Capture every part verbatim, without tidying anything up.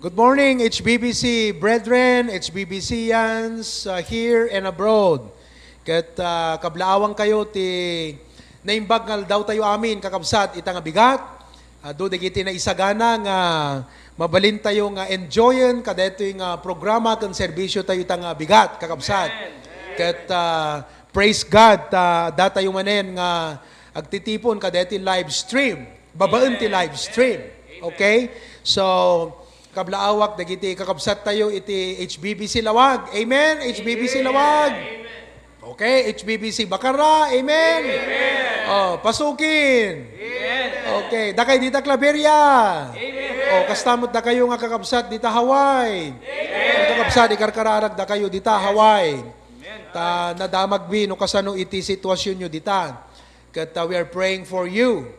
Good morning, H B B C brethren, H B B Cians, uh, here and abroad. Ket, uh, kablaawan kayo ti naimbag nga aldaw tayo amin, kakabsat, ita nga bigat. Adu dagiti naisagana nga mabalin tayo nga enjoyen kadaytoy nga programa ken serbisyo tayo ita nga bigat, kakabsat. Ket, uh, praise God, uh, datayo manen nga agtitipon kadaytoy live stream. Babaen ti live stream. Okay? So, kablaawak dagiti kakabsat tayo iti H B B C Lawag. Amen? H B B C Lawag. Okay, H B B C Bacarra. Amen? Oh, Pasukin. Okay, dakay dita Claveria. Oh, kasta met dakayo nga kakabsat dita Hawaii. Kakabsat, ikarkararag dakayo dita Hawaii. Ta nadamagmi no kasano iti situasyonyo dita. Ket, uh, we are praying for you.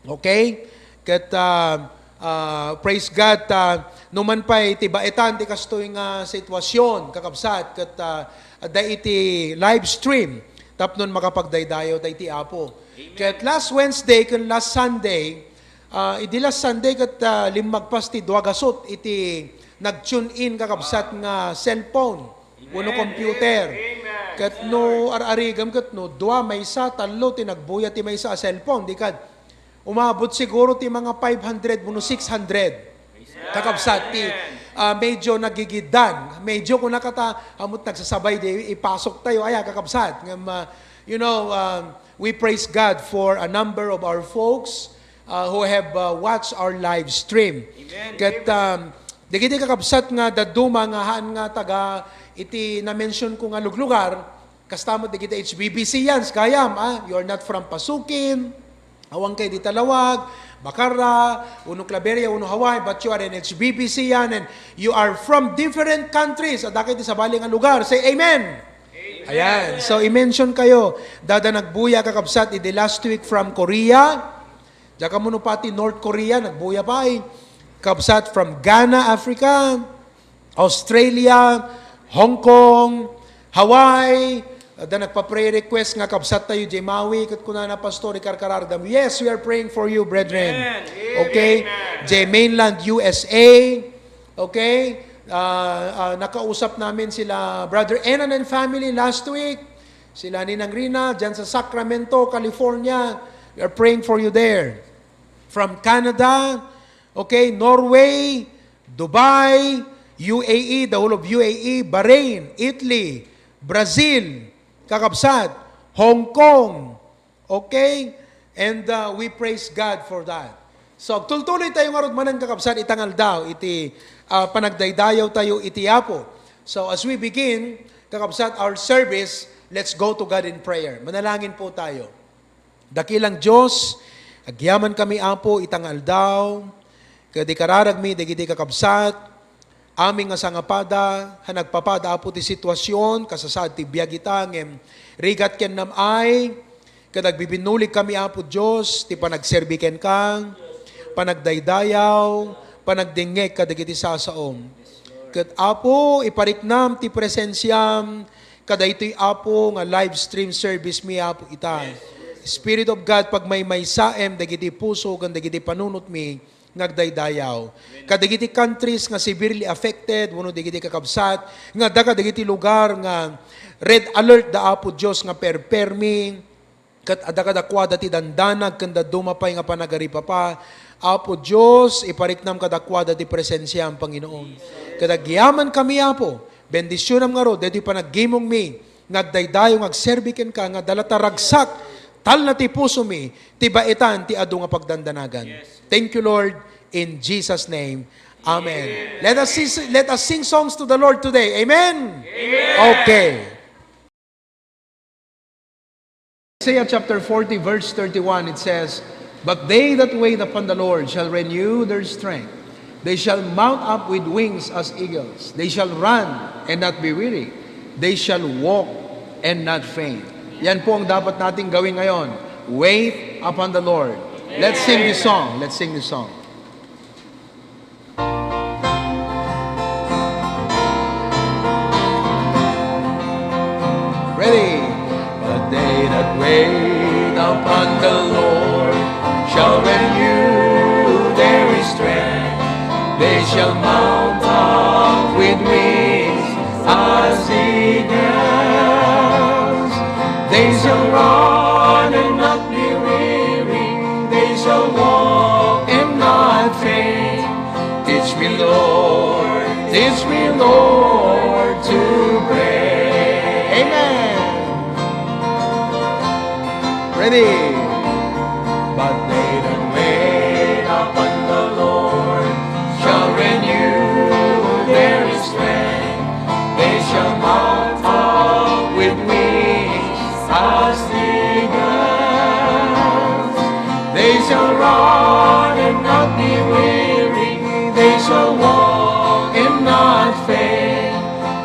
Okay? Ket, ah, ah, praise God, ah, numan pay ti baetan ti kastoy nga sitwasyon, kakabsat, ket, ah, adda iti live stream tapno makapagdaydayaw daydi ti Apo. Ket last Wednesday ken last Sunday, ah, idi last Sunday ket, ah, limmagpas ti dua gasut iti nag-tune in, kakabsat, nga cellphone wenno computer. Ket no ar-arigem ket no dua, maysa, tallo ti nagbuya ti maysa a cellphone, di kad Umabot siguro ti mga five hundred wenno six hundred. Kakabsat, ti, ah, medyo nagigiddan. Medyo kuna kata, amot nagsasabay di ipasok tayo. Aya, kakabsat. Ngem, ah, you know, um, we praise God for a number of our folks, uh, who have, uh, watched our live stream. Ket, um, dagiti kakabsat nga dadduma nga haan nga taga iti na-mention ko nga luglugar, Kasta met dagiti H B B Cians, gayam, ah, you are not from Pasukin, awan kay dita Lawag, Bacarra, wenno Claveria, wenno Hawaii, but you are an H B B Cian and you are from different countries. Adda kay ti sabali nga lugar. Say amen. Ayan. So, i-mention kayo. Dada nagbuya, kakabsat, idi last week from Korea. Diak ammo no pati North Korea, nagbuya pay. Kabsat from Ghana, Africa, Australia, Hong Kong, Hawaii. Adda nagpa-prayer request nga kabsat tayo, jay Maui, ket kunana, "Pastor, ikarkararagdam." Yes, we are praying for you, brethren. Amen. Okay? Amen. Jay mainland U S A. Okay? Ah, ah, nakausap namin sila Brother Enan and family last week. Sila Ninang Rina, dyan sa Sacramento, California. We are praying for you there. From Canada, okay, Norway, Dubai, U A E, the whole of U A E, Bahrain, Italy, Brazil, kakabsat, Hong Kong, okay? And, uh, we praise God for that. So, agtultuloy tayo ngarud manen, kakabsat, itang aldaw, iti, uh, panagdaydayaw tayo iti Apo. So, as we begin, kakabsat, our service, let's go to God in prayer. Manalangin po tayo. Dakilang Dios, agyamankami, Apo, ita nga aldaw, ket ikararagmi dagiti kakabsat, amin nga sangapada, a nagpapada, Apo, ti sitwasyon, kasasaad ti biag ita, ngem rigat ken nam-ay, ket agbibinnuligkami, Apo Dios, ti panagserbi kenka, panagdaydayaw, panagdengngeg kadagiti sasaom. Ket, Apo, ipariknam ti presensiam, Kadaytoy, Apo, nga live stream service mi, Apo, ita. Spirit of God, pagmaymaysaem dagiti puso ken dagiti panunotmi nga agdaydayaw. Kadagiti countries nga severely affected, wenno dagiti kakabsat, nga adda kadagiti lugar nga red alert da, Apo Dios, nga perpermi, Ket adda kadakuada ti dandanag ken dadduma pay nga panagaripapa. Apo Dios, ipariknam kadakuada ti presensiam, Panginoon. Ket agyamankami, Apo, bendisionam ngarud daytoy panaggimongmi nga agdaydayaw nga agserbi kenka nga adda latta ragsak, talna ti pusomi, ti baetan ti adu nga pagdandanagan. Thank you, Lord, in Jesus' name. Amen. Let us sing, let us sing songs to the Lord today. Amen? Okay. Isaiah chapter forty, verse thirty-one, it says, "But they that wait upon the Lord shall renew their strength. They shall mount up with wings as eagles. They shall run and not be weary. They shall walk and not faint." Yan po ang dapat nating gawin ngayon. Wait upon the Lord. Let's sing this song. Let's sing this song. Ready? But they that wait upon the Lord shall renew their strength. They shall mount They shall run and not be weary. They shall walk and not faint. Teach me, Lord, teach me, Lord, to pray. Amen. Ready? But they that wait upon the Lord shall renew their strength. They shall mount up with wings as eagles. They shall run and not be weary. They shall walk and not faint.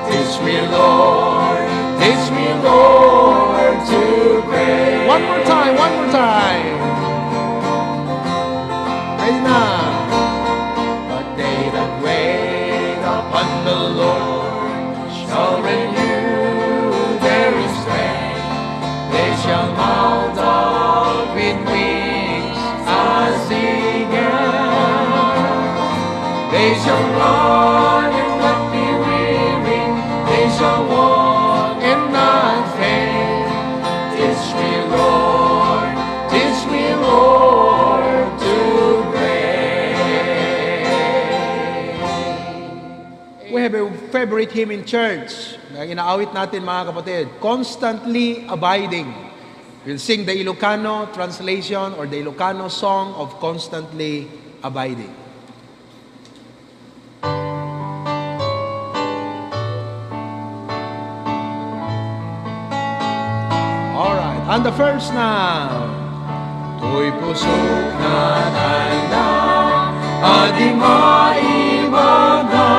Teach me, Lord, teach me, Lord, to pray. One more time, one more time. Ready na. But they that wait upon the Lord shall renew their strength. They shall mount up with wings as eagles. They shall run and not be weary. They shall walk and not faint. Teach me, Lord. Teach me, Lord, to pray. We have a favorite hymn in church na inaawit natin, mga kapatid, Constantly Abiding. We'll sing the Ilocano translation or the Ilocano song of Constantly Abiding. Alright, and the first na. Toy pusok nga tanda a di maibaga,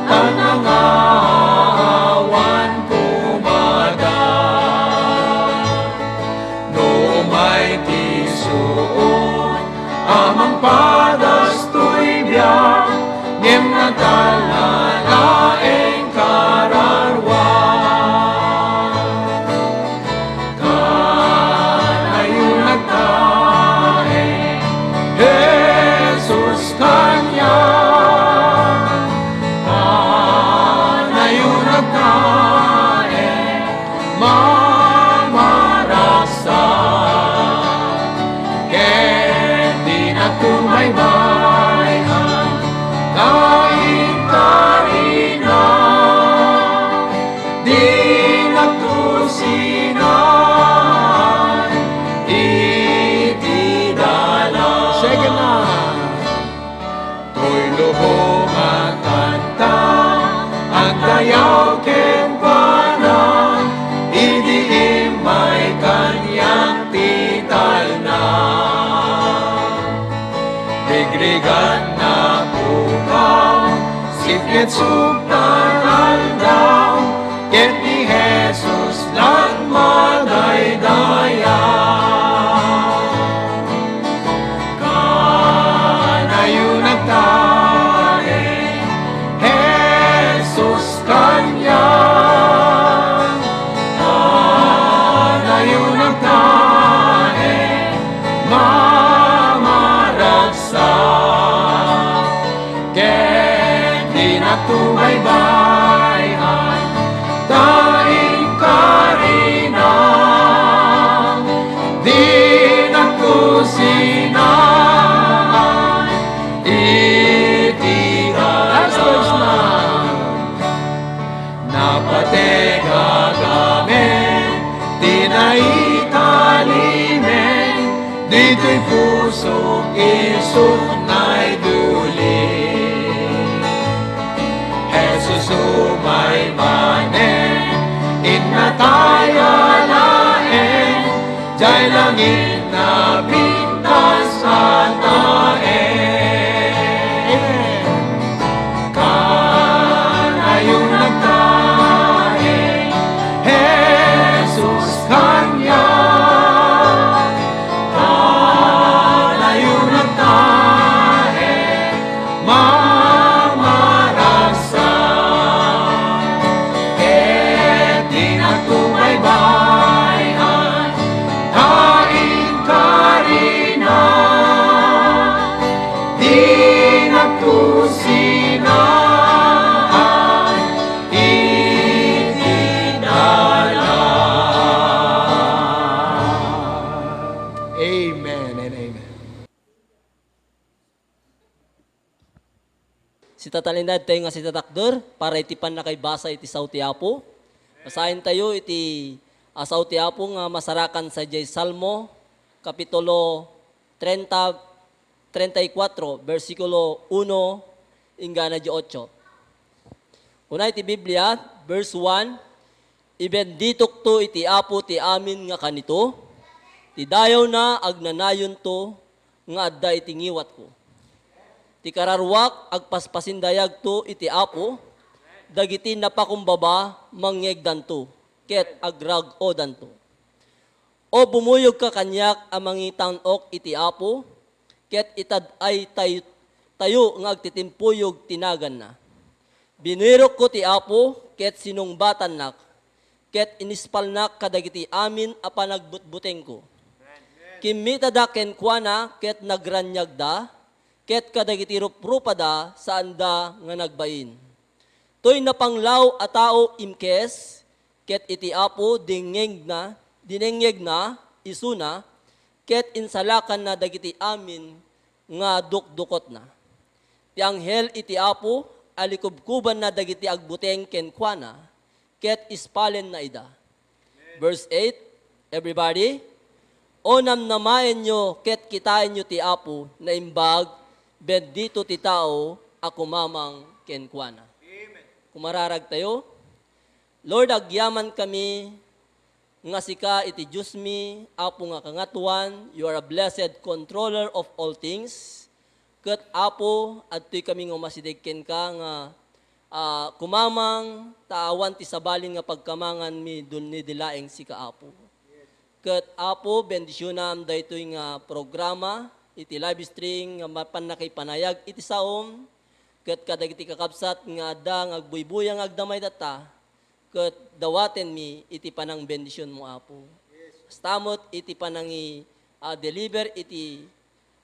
tan nangaawan pumada. No umay ti suot a mangpadas toy biag, ngem natalna laeng kararua. Kanayon agtaeng, Jesus, kaniak. Kanayon agtaeng, mamaragsak. Ket dinakto baybay-an ta inkarina. Dinakto sinan iti dalan. Second na. Toy lubong a tanda, agdayaw kenkuana, idi immay kaniak ti talna. Rigrigat napukaw, sipnget suktan aldaw, ket ni Jesus lang madaydayaw. Kanayon agtaeng, Jesus, kaniak. Kanayon agtaeng, mamaragsak. Ket dinakto baybay-an ta inkarina, dinakto sinaan iti dalan. Last verse na. Napateg a gamin ti naitalimen, ditoy pusok isu naiduli. Jesus, umay manen, innatay a laeng, diay langit napintas a taeng. Kanayon agtaeng, Jesus, kaniak. Kanayon agtaeng, mamaragsak. Ket dinakto baybay-an ta in Sitatalinaed tayo nga sitatakder para iti pannakaibasa iti sao ti Apo. Basaen tayo iti, ah, sao ti Apo nga masarakan sadiay Salmo, Kapitulo treinta, treinta y cuatro, bersikulo uno, inggana di otso. Kuna iti Biblia, verse one, "Ibenditokto iti Apo ti amin nga kanito, ti dayawna agnanayonto nga adda iti ngiwatko. Ti kararuak, agpaspasindayagto iti Apo, dagiti napakumbaba, mangngegdanto, ket agrag-odanto." O bumuyogka kaniak a mangitan-ok iti Apo, ket itad-ay tay-, tayo nga agtitimpuyog ti naganna. Binirokko ti Apo, ket sinungbatannak, ket inispalnak kadagiti amin a panagbutbutengko. Kimmitadak kenkuana, ket nagraniagda, ket kadagiti ruprupada saanda nga nagbain. Toy napanglaw a tao imkes, ket iti Apo dingngegna, dinengngegna isuna, ket insalakanna dagiti amin nga dukdukotna. Ti anghel iti Apo alikubkubanna dagiti agbuteng kenkuana, ket ispalenna ida. Verse eight, everybody, "O namnamaenyo ket kitaenyo ti Apo, naimbag, bendito ti tao a kumamang kenkuana." Kumararag tayo. Lord, agyaman kami nga sika iti Diosmi, Apo nga kangatoan, you are a blessed controller of all things. Ket Apo, adtoy kami nga umasideg kenka nga, ah, kumamang, ta awan ti sabali nga pagkamanganmi dun ni di laeng sika, Apo. Ket Apo, bendisionam daytoy nga programa, iti live stream nga ma-, pannakaipanayag iti saom, ket kadagiti kakabsat nga adda nga agbuybuyang nga agdama itatta, ket dawatenmi iti panangbendisionmo, Apo. Kasta met iti panangi-, ah, deliver iti,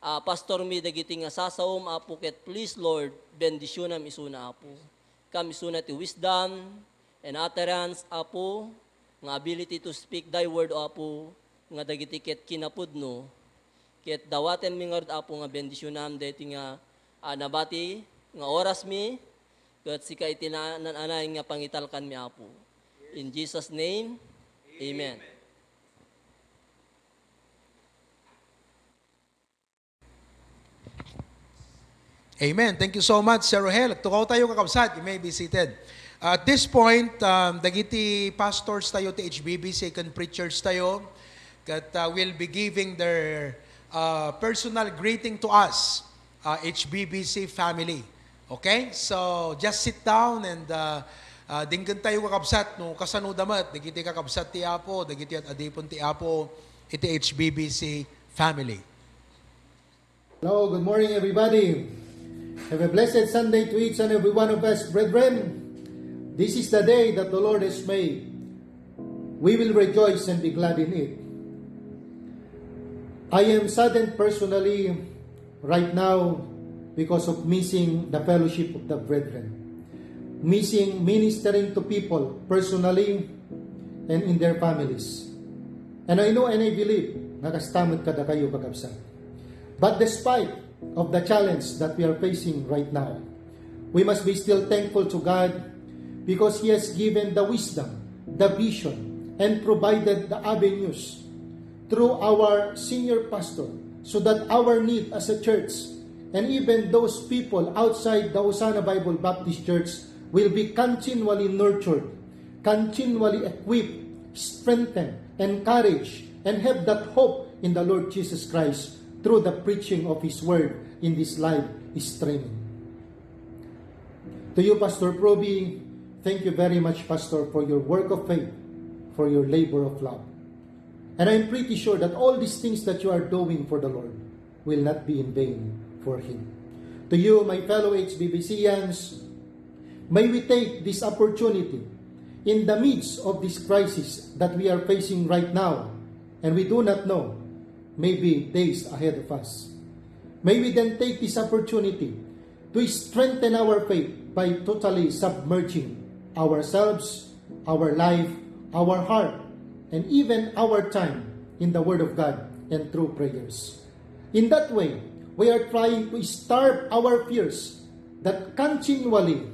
ah, pastormi dagiti nga sasaom, Apo, ket please, Lord, bendisionam isuna, Apo. Kam isuna ti wisdom and utterance, Apo, nga ability to speak thy word, Apo, nga dagiti ket kinapudno, ket dawatenmi ngarud, Apo, nga bendisionam daytoy nga, ah, nabati nga orasmi, ket sika iti na-, naan-anay nga pangitalkanmi, Apo. In Jesus' name, amen. Amen. Thank you so much, Sir Rohel. Tukaw tayo, kakabsat. You may be seated. At this point, um, dagiti pastors tayo ti H B B C, ken preachers tayo, that, uh, will be giving their, uh, personal greeting to us, uh, H B B C family. Okay? So, just sit down and, uh, uh, denggen tayo, kakabsat, no, kasano da met dagiti kakabsat ti Apo, dagiti ad-adipon ti Apo, iti H B B C family. Hello, good morning, everybody. Have a blessed Sunday to each and every one of us, brethren. This is the day that the Lord has made. We will rejoice and be glad in it. I am saddened personally right now because of missing the fellowship of the brethren, missing ministering to people personally and in their families. And I know and I believe nga kasta met kadakayo, kakabsat. But despite of the challenge that we are facing right now, we must be still thankful to God because He has given the wisdom, the vision, and provided the avenues through our senior pastor so that our need as a church and even those people outside the Hosanna Bible Baptist Church will be continually nurtured, continually equipped, strengthened, encouraged, and have that hope in the Lord Jesus Christ through the preaching of His Word in this live streaming. To you, Pastor Proby, thank you very much, Pastor, for your work of faith, for your labor of love. And I'm pretty sure that all these things that you are doing for the Lord will not be in vain for Him. To you, my fellow H B B Cians, may we take this opportunity in the midst of this crisis that we are facing right now, and we do not know, maybe days ahead of us. May we then take this opportunity to strengthen our faith by totally submerging ourselves, our life, our heart, and even our time in the Word of God and through prayers. In that way, we are trying to starve our fears that continually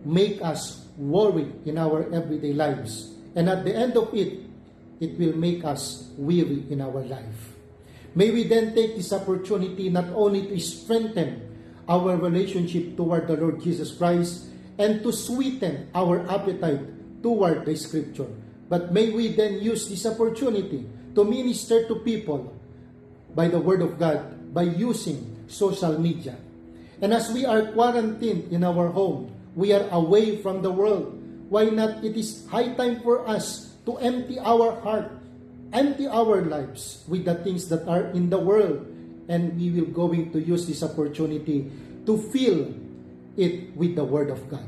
make us worry in our everyday lives. And at the end of it, it will make us weary in our life. May we then take this opportunity not only to strengthen our relationship toward the Lord Jesus Christ and to sweeten our appetite toward the Scripture, but may we then use this opportunity to minister to people by the Word of God by using social media. And as we are quarantined in our home, we are away from the world. Why not? It is high time for us to empty our heart, empty our lives with the things that are in the world, and we will going to use this opportunity to fill it with the Word of God,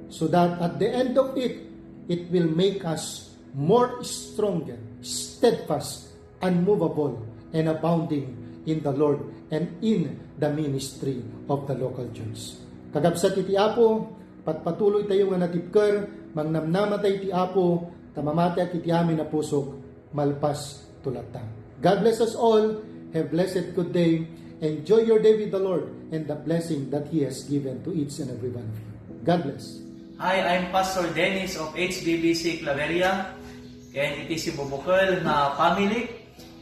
so that at the end of it, it will make us more stronger, steadfast, unmovable, and abounding in the Lord and in the ministry of the local church. Kakabsat iti Apo, patpatuloy tayo nga natipker, mangnamnama tayo iti Apo, ta mamatiak iti amin a pusok, malpas to latta. God bless us all. Have blessed good day. Enjoy your day with the Lord and the blessing that He has given to each and every one of you. God bless. Hi, I'm Pastor Dennis of H B B C Claveria. Ken iti sibubukel nga family,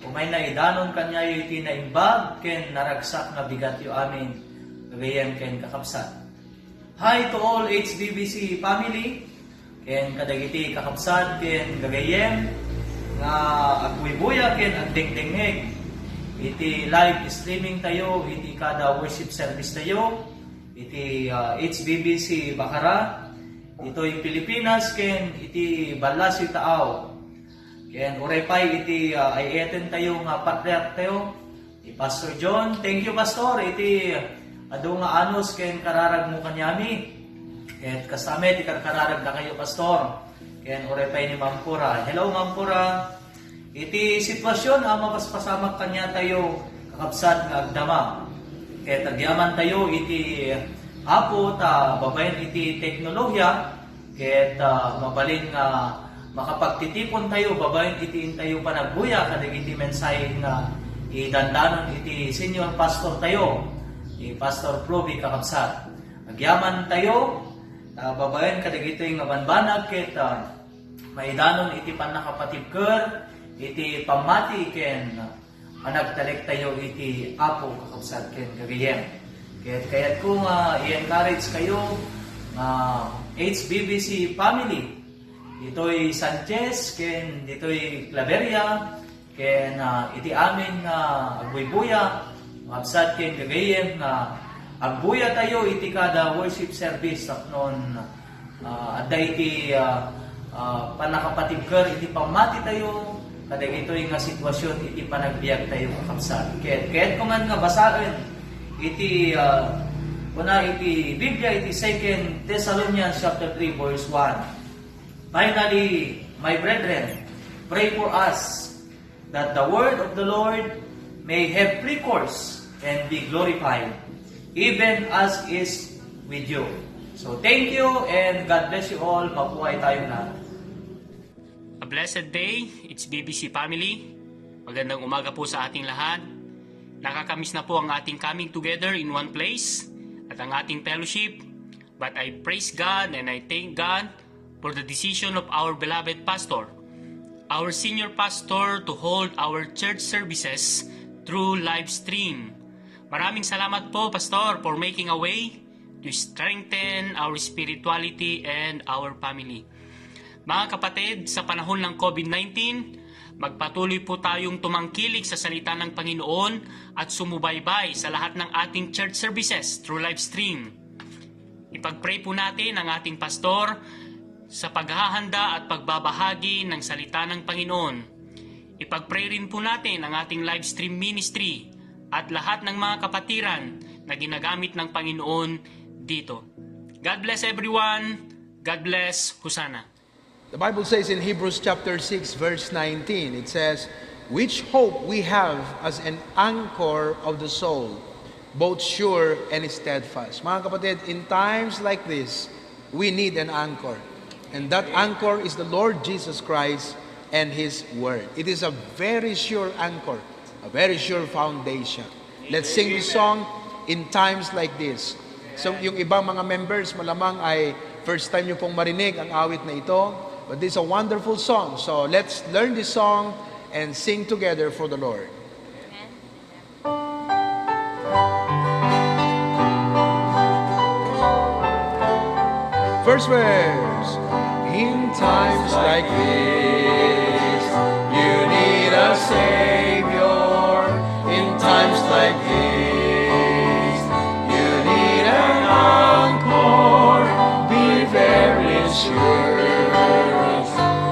umayna idanon kaniayo iti naimbag ken naragsak nga bigatyo amin, gagayyem ken kakabsat. Hi to all H B B C family, ken kadagiti kakabsat ken gagayyem nga agbuybuya ken agdengdengngeg iti live streaming tayo iti kada worship service tayo iti, ah, H B B C Bacara, ditoy Pilipinas, ken iti Ballasio Taaw. Ken uray pay iti, ah, ay-ayaten tayo nga patriark tayo, ni Pastor John. Thank you, Pastor, iti adu nga anus ken kararagmo kaniami. Ket kasta met ti karkararag dakayo, Pastor. Ken uray pay ni Ma'am Cora. Hello, Ma'am Cora. Iti sitwasyon a mapaspasamak kaniatayo, kakabsat nga agdama. Ket agyaman tayo iti Apo ta babaen iti teknolohiya, ket, ah, mabalin nga makapagtitipon tayo babaen iti intayo panagbuya kadagiti mensahe nga idandanon iti senior pastor tayo, ni Pastor Proby kakabsat. Agyaman tayo, ah, babaen kadagitoy nga banbanag ket, ah, maidanon iti pannakapatibker iti pammati ken panagtalek tayo iti Apo, kakabsat ken gagayyem. Ket kayatko nga i-encourage kayo nga H B B C family, ditoy Sanchez ken ditoy Claveria, ken, ah, iti amin nga agbuybuya, kakabsat ken gagayyem, nga agbuya tayo iti kada worship service tapnon, ah, adda iti, ah, ah, pannakapatibker iti pammati tayo kadagitoy nga sitwasyon iti panagbiag tayo, kakabsat. Ket, ket kuman nga basaen iti, ah, kuna iti Biblia iti Second Thessalonians chapter three, verse one. Finally, my brethren, pray for us that the word of the Lord may have free course and be glorified, even as is with you. So thank you and God bless you all. Mabuhay tayo lahat. A blessed day, H B B C family. Magandang umaga po sa ating lahat. Nakakamiss na po ang ating coming together in one place at ang ating fellowship. But I praise God and I thank God for the decision of our beloved pastor, our senior pastor, to hold our church services through live stream. Maraming salamat po, Pastor, for making a way to strengthen our spirituality and our family. Mga kapatid, sa panahon ng COVID nineteen, magpatuloy po tayong tumangkilik sa salita ng Panginoon at sumubaybay sa lahat ng ating church services through live stream. Ipag-pray po natin ang ating pastor sa paghahanda at pagbabahagi ng salita ng Panginoon. Ipag-pray rin po natin ang ating live stream ministry at lahat ng mga kapatiran na ginagamit ng Panginoon dito. God bless everyone. God bless. Hosanna. The Bible says in Hebrews chapter six, verse nineteen, it says, "Which hope we have as an anchor of the soul, both sure and steadfast." Mga kapatid, in times like this, we need an anchor. And that anchor is the Lord Jesus Christ and His Word. It is a very sure anchor, a very sure foundation. Let's sing this song in times like this. So, yung ibang mga members, malamang ay first time nyo pong marinig ang awit na ito. But this is a wonderful song. So, let's learn this song and sing together for the Lord. First verse. In times like this, you need a Savior. In times like this, you need an anchor. Be very sure.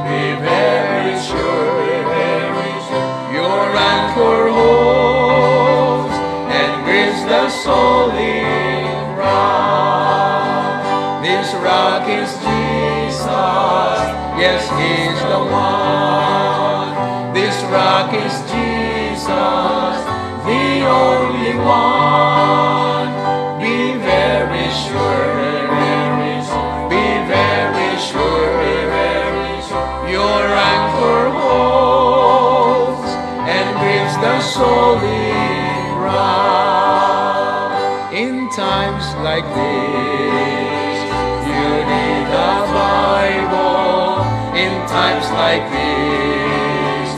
Be very sure. Be very sure. Your anchor holds and grips the solid rock. This rock is Jesus. Yes, He's the one. This rock is Jesus, the only one. Be very sure, be very sure, be very sure. Your anchor holds and grips the solid rock. In times like this, you need a Bible. In times like this,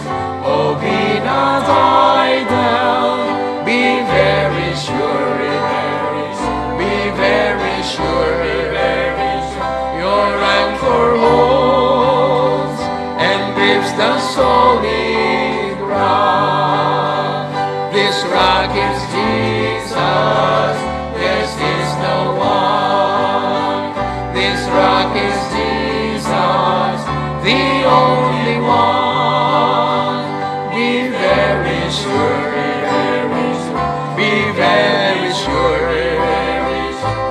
oh, be not idle. Be very sure, be very sure, be very sure, be very sure. Your anchor holds and grips the solid rock. This rock is Jesus. Yes, He's the one. This rock is Jesus, the only one. Be very sure, be very sure, be very sure.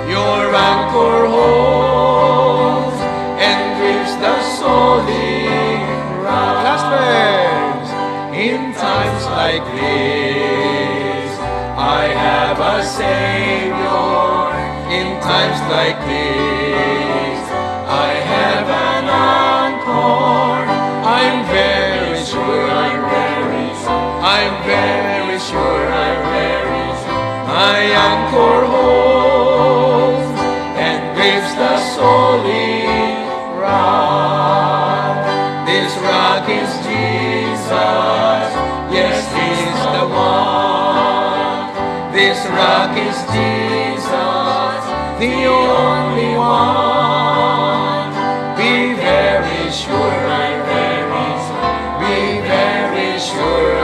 Your anchor holds and grips the solid rock. Last verse. In times like this, I have a Savior. In times like this, I have an anchor. I'm very sure, I'm very sure, I'm very sure, I'm very sure. My anchor holds and grips the solid rock. This rock is Jesus. Yes, He's the one. This rock is Jesus, the only one. Be very sure, be very sure, be very sure.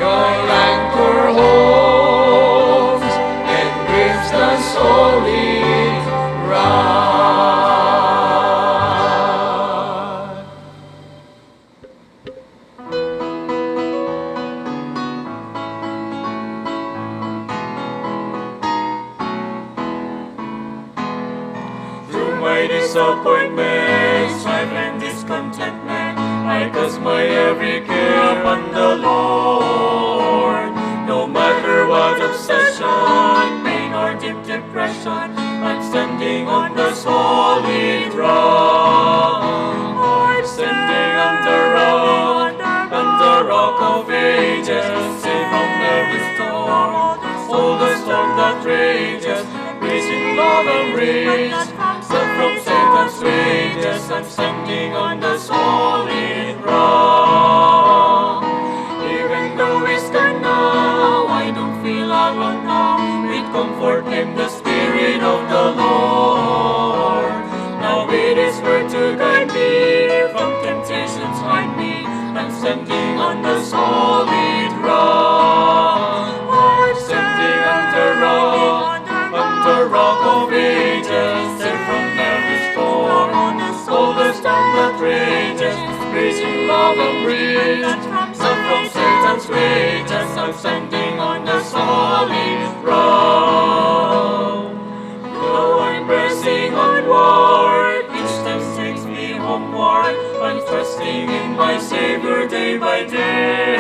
Your anchor holds and grips the solid rock. Through my disappointment, strife, and discontentment, I cast my every care upon the Lord. No matter what obsession, pain, or deep depression, I'm standing on the solid rock. I'm standing on the rock, on the rock of ages, safe from every storm, all the storm that rages, praising love and rage, safe from Satan's wages. I'm standing on the solid rock. Even though it's dark now, I don't feel alone now. With comfort came the Spirit of the Lord. Now it is word to guide me, from temptations hide me. I'm standing on the solid rock. I'm standing on the rock, on the rock of ages, safe from every storm, all the storm that rages, praising love and rage, safe from Satan's wages. I'm standing on the solid rock. Now I'm pressing onward, each step takes me homeward. I'm trusting in my Savior day by day.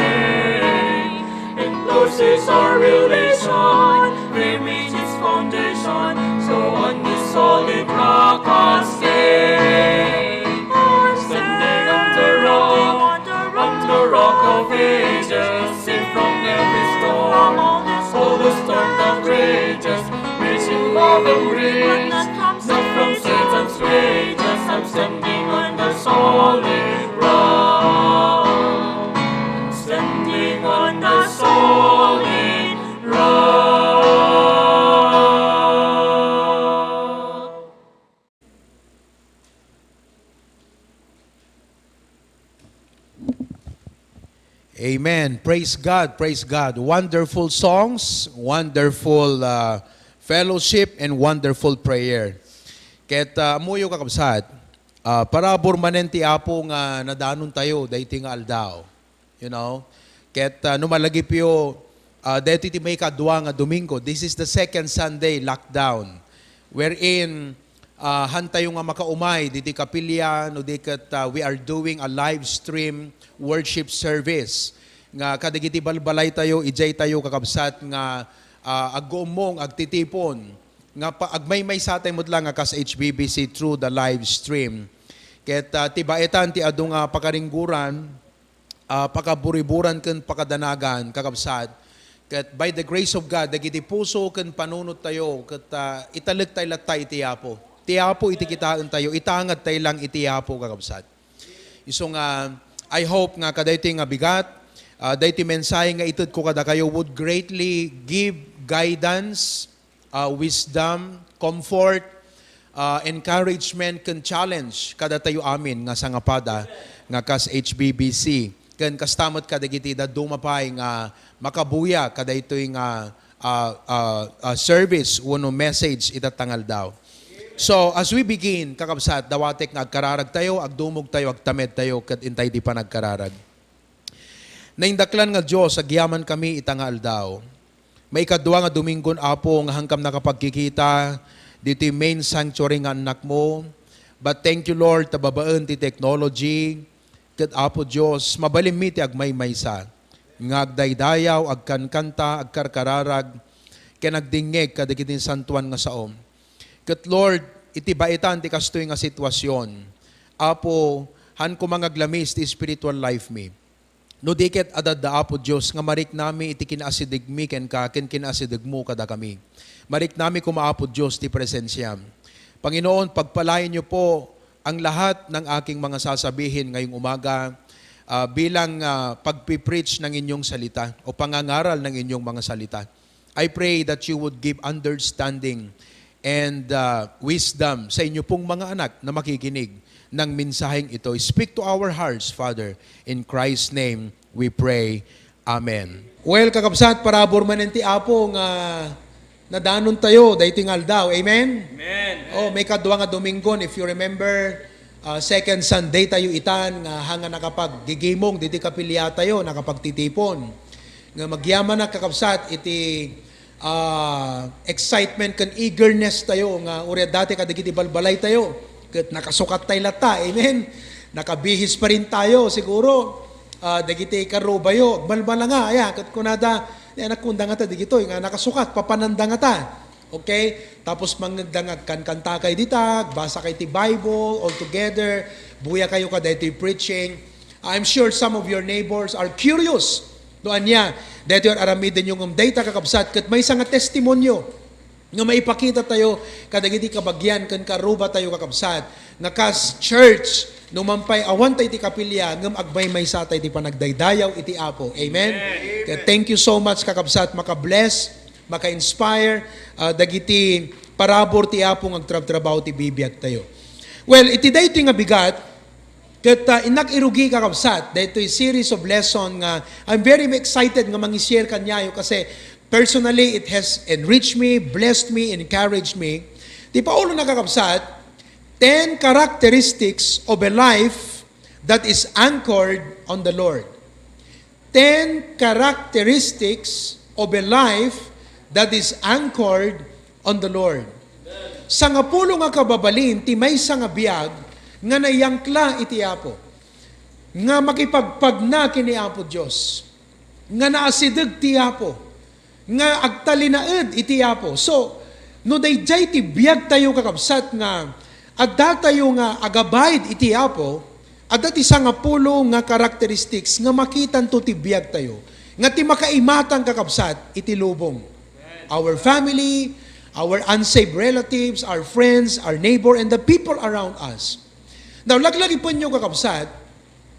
And close is our relation, firm is its foundation. So on this solid rock I stand. I'm standing on the rock, on the rock of ages, safe from every storm, all the storm that rages, From the comes not from Satan's wages. I'm standing on the solid rock. Standing on the solid rock. Amen. Praise God. Praise God. Wonderful songs, wonderful, uh, fellowship, and wonderful prayer. Ket, uh, ammoyo, kakabsat, uh, parabur manen ti Apo nga nadanon tayo daytoy nga aldaw. You know? Ket, uh, no malagipyo, uh, daytoy ti maikadua nga Domingo. This is the second Sunday lockdown, wherein, ah, hantayo nga makaumay ditoy kapilya, no di ket, ah, we are doing a live stream worship service nga kadagiti balbalaytayo, idiaytayo, kakabsat, nga, ah, agguummong, agtitipon, nga pa-, agmaymaysatay met la nga kas H B B C through the live stream. Ket, ah, ti baetan ti adu nga pakaringguran, ah, pakaburiburan ken pakadanagan, kakabsat. Ket by the grace of God, dagiti puso ken panunottayo, ket, ah, italektayo latta iti Apo. Ti Apo iti kitaentayo, itangadtayo lang iti Apo, kakabsat. Isu nga, I hope nga kadaytoy nga bigat, ah, daytoy mensahe nga itedko kadakayo would greatly give guidance, ah, wisdom, comfort, ah, encouragement, ken challenge kadatayo amin nga sangapada nga kas H B B C. Ken kasta met kadagiti dadduma pay nga makabuya kadaytoy nga, ah, ah, ah, service wenno message ita nga aldaw. So, as we begin, kakabsat, dawatek nga agkararagtayo, agdumogtayo, agtamedtayo, ket intay ti panagkararag. Naindaklan nga Dios, agyamankami ita nga aldaw. Maikadua nga Domingon, Apo, nga hangkam nakapagkikita ditoy main sanctuary nga annakmo. But thank you, Lord, ta babaen ti technology, ket, Apo Dios, mabalinmi ti agmaymaysa nga agdaydayaw, agkankanta, agkarkararag, ken agdingngeg kadagiti santuan nga saom. Ket, Lord, iti baetan ti kastoy nga situasion, Apo, han koma nga aglamis ti spiritual life mi. No di ket adda, Apo Dios, nga mariknami iti kinaasidegmi kenka ken kinaasidegmo kadakami. Mariknami koma, Apo Dios, ti presensiam. Panginoon, pagpalaenyo po ang lahat ng aking mga sasabihin ngayong umaga, ah, bilang, ah, pagpipreach ng inyong salita o pangangaral ng inyong mga salita. I pray that you would give understanding and, uh, wisdom sa inyo pong mga anak na makikinig ng mensaheng ito. Speak to our hearts, Father. In Christ's name we pray. Amen. Well, kakabsat, parabur manen ti Apo nga nadanon tayo daytoy nga aldaw. Amen? Amen. Oh, maikadua nga Domingon, if you remember, ah, second Sunday tayo itan nga hanga nakapaggigimong ditoy kapilya tayo, nakapagtitipon. Nga agyamanak, kakabsat, iti, ah, excitement ken eagerness tayo nga uray dati kadagiti balbalay tayo ket nakasukat tayo latta. Amen. Nakabihis pa rin tayo siguro. Ah, dagiti karrubayo, agbalbala nga, aya, ket kunada, "Ay, anakkonda ngata dagitoy nga nakasukat, papananda ngata." Okay? Tapos mangngegda nga agkankantakay dita, agbasakay ti Bible all together, buyakayo kadaytoy preaching. I'm sure some of your neighbors are curious no ania daytoy ar-aramidenyo ngem dayta, kakabsat, ket maysa nga testimonio nga maipakita tayo kadagiti kabagian ken karruba tayo, kakabsat, nga kas church, no man pay awan tay ti kapilya, ngem agmaymaysa tay ti panagdaydayaw iti Apo. Amen? Amen. Kaya thank you so much, kakabsat, makabless, maka-inspire, ah, dagiti parabur ti Apo nga agtrabtrabaho ti bibiag tayo. Well, iti daytoy nga bigat, ket, ah, innak irugi, kakabsat, daytoy series of lesson nga I'm very excited nga mangi-share kaniayo kasi personally, it has enriched me, blessed me, encouraged me. Ti Paolo, nakakabsat, ten characteristics of a life that is anchored on the Lord. Ten characteristics of a life that is anchored on the Lord. Sangapulo nga kababalin ti maysa nga biag nga naiyangkla iti Apo, nga makipagpagna ken ni Apo Dios, nga naasideg ti Apo, nga agtalinaed iti Apo. So, no daydiay ti biag tayo, kakabsat, nga adda tayo nga agabayad iti Apo, adda ti sangapulo nga characteristics nga makitanto ti biag tayo, nga ti makaimatang, kakabsat, iti lubong. Our family, our unsaved relatives, our friends, our neighbor, and the people around us. Now, laglagipenyo, kakabsat,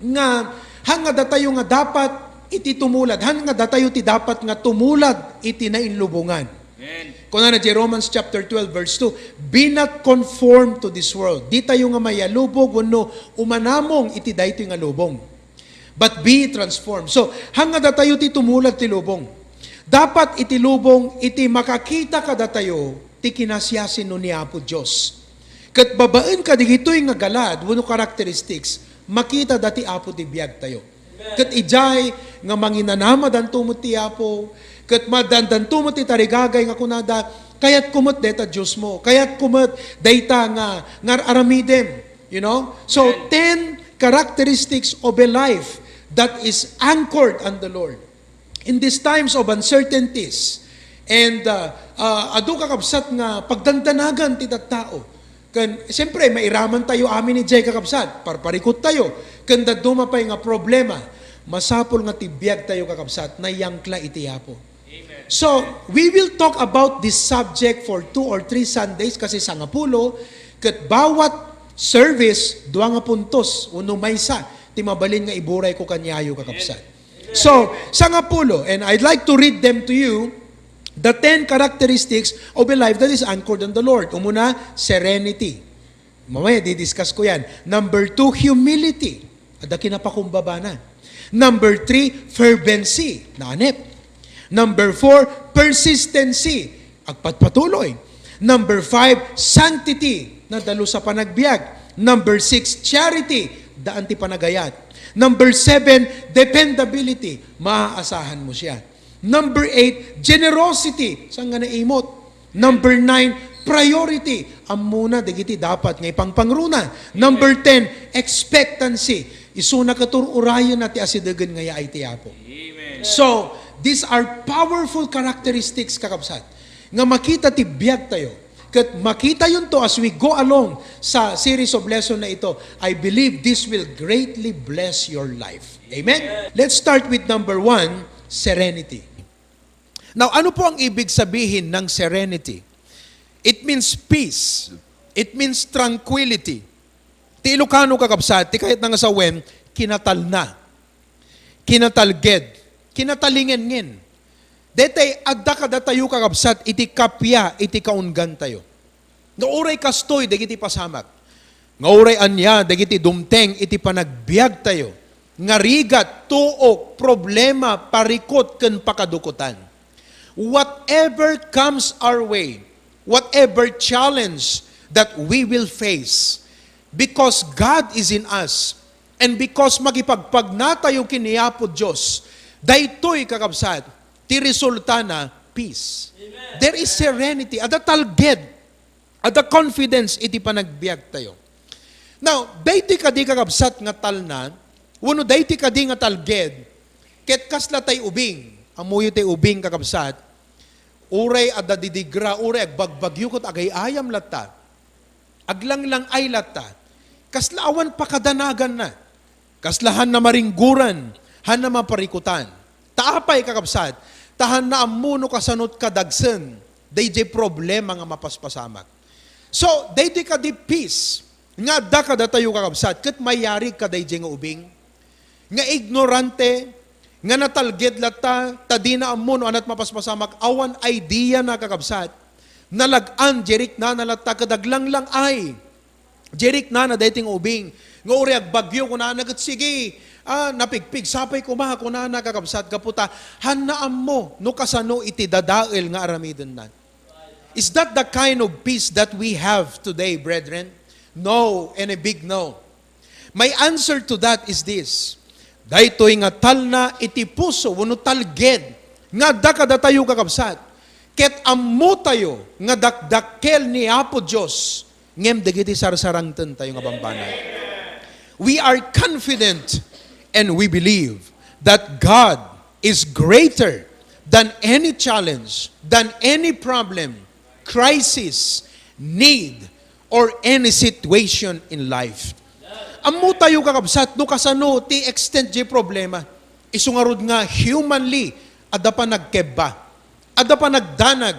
nga, hangngada tayo nga dapat iti tumulad, hangngada tayo ti dapat nga tumulad iti nainlubongan. Amen. Kunana di Romans chapter twelve, verse two, "Be not conformed to this world." Di tayo nga mayalubog wenno umanamong iti daytoy nga lubong. But be transformed. So, hangngada tayo ti tumulad ti lubong. Dapat iti lubong, iti makakita kadatayo, ti kinasiasino ni Apo Dios. Ket babaen kadigitoy nga galad wenno characteristics, makita dati Apo ti biag tayo. Ket idiay nga manginanamadanto met ti Apo, ket madandanto met ti tarigagay nga kunada, "Kayatko met dayta Diosmo, kayatko met dayta nga, nga aramidem." You know? So, ten characteristics of a life that is anchored on the Lord. In these times of uncertainties, and, uh, uh, adu, kakabsat, nga pagdandanagan ti tattao. Ken, siyempre, mairaman tayo amin idiay, kakabsat, parparikut tayo. Ken dadduma pay nga problema, masapul nga ti biag tayo, kakabsat, nayangkla iti Apo. Amen. So, we will talk about this subject for two or three Sundays kasi sangapulo, ket bawat service, dua nga puntos, wenno maysa ti mabalin nga iburay ko kaniayo, kakabsat. So, sangapulo, and I'd like to read them to you, the ten characteristics of a life that is anchored on the Lord. Umuna, serenity. Mamaya, didiscuss ko yan. Number two, humility. Adda kinapakumbabana. Number three, fervency. Naanep. Number four, persistency. Agpatpatuloy. Number five, sanctity. Nadalus a panagbiag. Number six, charity. Daan ti panagayat. Number seven, dependability. Maaasahan mo siya. Number eight, generosity. Saan nga naimot? Number nine, priority. Ammona dagiti dapat nga ipangpangruna. Number ten, expectancy. Isuna ket ur-urayenna ti asidegen nga yaay ti Apo. Amen. So, these are powerful characteristics, kakabsat, nga makita ti biag tayo. Ket makitayonto as we go along sa series of lesson na ito. I believe this will greatly bless your life. Amen? Let's start with number one, serenity. Now, ano po ang ibig sabihin ng serenity? It means peace. It means tranquility. Ti Ilocano, kakabsat, ti kayatna nga sawen, kinatalna, kinatalged, kinatalingenngen. Daytay, adda kadatayo, kakabsat, iti kappia iti kaunggantayo. Nga uray kastoy dagiti pasamak, nga uray ania dagiti dumteng iti panagbiagtayo, nga rigat, tuok, problema, parikut, ken pakadukotan. Whatever comes our way, whatever challenge that we will face, because God is in us, and because makipagpagnatayo ken ni Apo Dios, daytoy, kakabsat, ti resultana, peace. Amen. There is serenity. Adda talged. Adda confidence iti panagbiagtayo. Now, daytoy kadi, kakabsat, nga talna, wenno daytoy kadi nga talged, ket kasla tay ubing. Ammoyo tay ubing, kakabsat, uray adda didigra, uray agbagbagyo ket agay-ayam latta. Aglanglang-ay latta. Kasla awan pakadanaganna. Kasla haanna maringguran, haanna maparikutan. Ta apay, kakabsat? Ta haanna ammo no kasano ti kadagsen daydiay problema nga mapaspasamak. So, daytoy kadi peace nga adda kadatayo, kakabsat, ket mayari kadaydiay nga ubing nga ignorante, nga natalged latta, ta dina ammo no ania ti mapaspasamak, awan idea na, kakabsat. Nalag-an diay riknana latta ket aglanglang-ay. Diay riknana daytoy nga ubing. Nga uray agbagyo, kunana ket, "Sige, ah, napigpigsa pay koma," kunana, kakabsat, gapu ta haanna ammo no kasano iti dadael nga aramidenna. Is that the kind of peace that we have today, brethren? No, and a big no. My answer to that is this. Daytoy nga talna iti puso wenno talged nga adda kadatayo, kakabsat, ket ammotayo nga dakdakkel ni Apo Dios ngem dagiti sarsarangtentayo nga bambanag. We are confident and we believe that God is greater than any challenge, than any problem, crisis, need, or any situation in life. Ammotayo, kakabsat, no kasano ti extent diay problema. Isu ngarud nga humanly, adda panagkebba, adda panagdanag,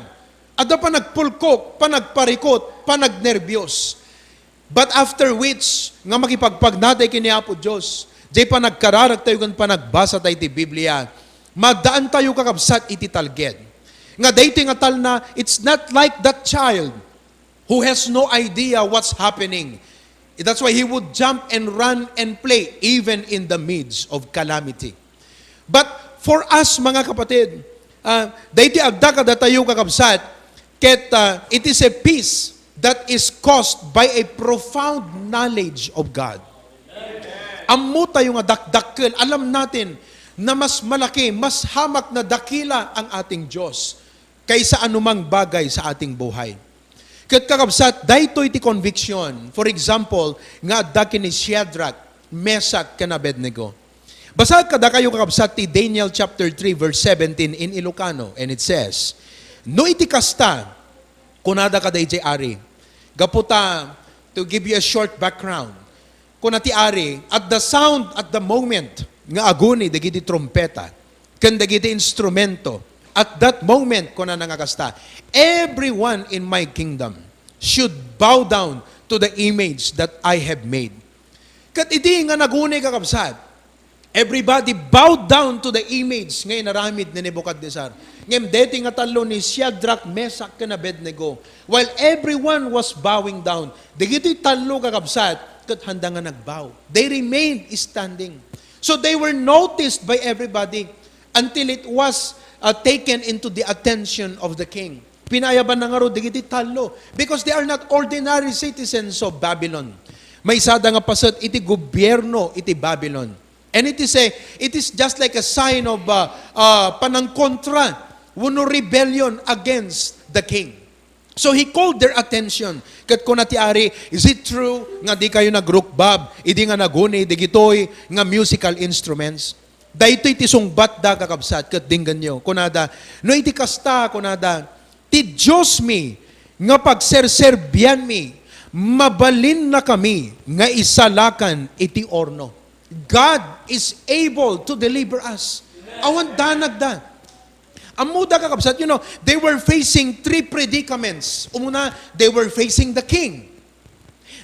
Adda panagpulkok, panagparikut, panagnerbios. But after which, nga makipagpagnatay ken ni Apo Dios, jay panagkararagtayo ken panagbasatayo ti Biblia, maddaantayo, kakabsat, iti talged. Nga daytoy nga talna, it's not like that child who has no idea what's happening. That's why he would jump and run and play even in the midst of calamity. But for us, mga kapatid, ah, daytoy agda kadatayo, kakabsat, ket, ah, it is a peace that is caused by a profound knowledge of God. Ammo tayo nga dakdakkel, alam natin na mas malaki, mas hamak na dakila ang ating Diyos kaysa anumang bagay sa ating buhay. Ket kakabsat, daytoy ti conviction, for example, nga adda ken ni Shadrach, Meshach, ken Abednego. Basaek kadakayo, kakabsat, ti Daniel chapter three, verse seventeen in Ilocano, and it says, "No iti kasta," kunada kadaydiay ari, gapu ta, to give you a short background, kuna ti ari, at the sound, at the moment nga aguni dagiti trumpeta ken dagiti instrumento, at that moment, kunana nga kasta, "Everyone in my kingdom should bow down to the image that I have made." Ket idi nga naguni, kakabsat, everybody bowed down to the image nga inaramid ni Nebuchadnezzar. Ngem deti nga tallo ni Shadrach, Meshach, ken Abednego, while everyone was bowing down, dagiti tallo, kakabsat, ket handa nga nagbow. They remained standing. So they were noticed by everybody until it was, uh, taken into the attention of the king. Pinaayaban na ngarud dagiti tallo because they are not ordinary citizens of Babylon. Maysada nga paset iti gobierno iti Babylon. And it is a, it is just like a sign of, uh, uh, panangkontra wenno rebellion against the king. So he called their attention. Ket kuna ti ari, "Is it true nga dikayo nagrukbab idi nga naguni dagitoy nga musical instruments?" Daytoy ti sungbatda, kakabsat, ket denggenyo. Kunada, "No iti kasta," kunada, "ti Diosmi nga pagserserbianmi, mabalinnakami nga isalakan iti orno." God is able to deliver us. Awan danagda. Ammoda, kakabsat, you know, they were facing three predicaments. Umuna, they were facing the king.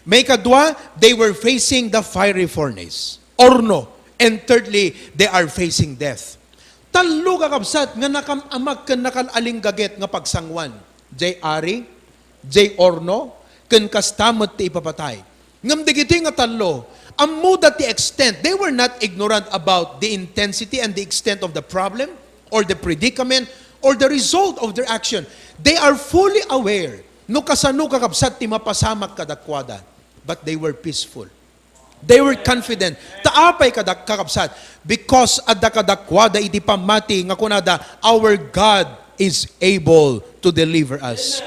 Maikadua, they were facing the fiery furnace, orno. And thirdly, they are facing death. Tallo, kakabsat, nga nakam-amag ken nakal-alinggaget nga pagsanguan. Jay ari, jay orno, ken kasta met ti ipapatay. Ngem dagitoy nga tallo, ammoda ti extent. They were not ignorant about the intensity and the extent of the problem or the predicament or the result of their action. They are fully aware no kasano, kakabsat, ti mapasamak kadakuada. But they were peaceful. They were confident. Ta apay kada kakabsat? Because adda kadakuada iti pammati nga kunada, "Our God is able to deliver us."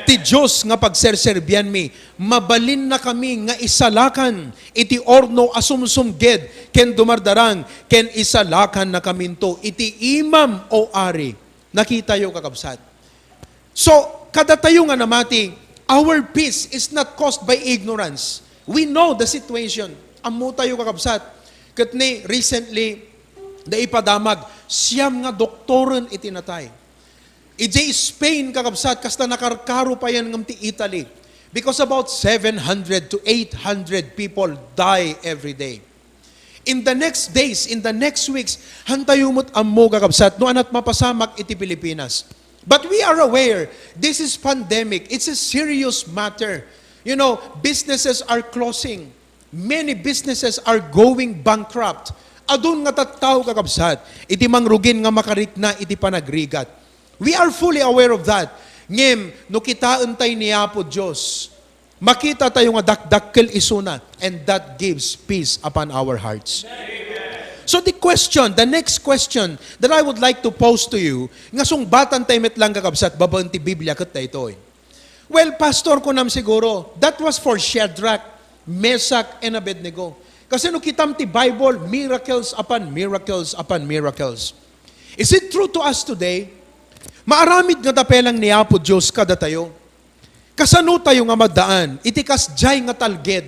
Ti Dios nga pagserserbianmi, mabalinnakami nga isalakan iti orno a sumsumged ken dumardarang, ken isalakannakaminto iti imam, O ari. Nakitayo, kakabsat? So, kadatayo nga namati, our peace is not caused by ignorance. We know the situation. Ammotayo, kakabsat. Ket ni, recently, da ipadamag, siam nga doktoren iti natay. Idiay Spain, kakabsat, kasta nakarkaro payen ngem ti Italy. Because about seven hundred to eight hundred people die every day. In the next days, in the next weeks, hantayo met ammo, kakabsat, no ania't mapasamak iti Pilipinas. But we are aware, this is pandemic. It's a serious matter. You know, businesses are closing. Many businesses are going bankrupt. Adun nga tattao, kakabsat, iti mangrugin nga makarikna iti panagrigat. We are fully aware of that. Ngem, no kitaentay ni Apo Dios, makitatayo nga dakdakkel isuna, and that gives peace upon our hearts. So the question, the next question that I would like to pose to you, nga sungbatantay met lang, kakabsat, babaen ti Biblia, ket daytoy. Well, Pastor, kunam siguro, that was for Shadrach, Meshach, and Abednego. Kasi no kitam ti Bible, miracles upon miracles upon miracles. Is it true to us today? Maaramid ngata pay lang ni Apo Dios kadatayo. Kasano tayo nga maddaan iti kasdiay nga talged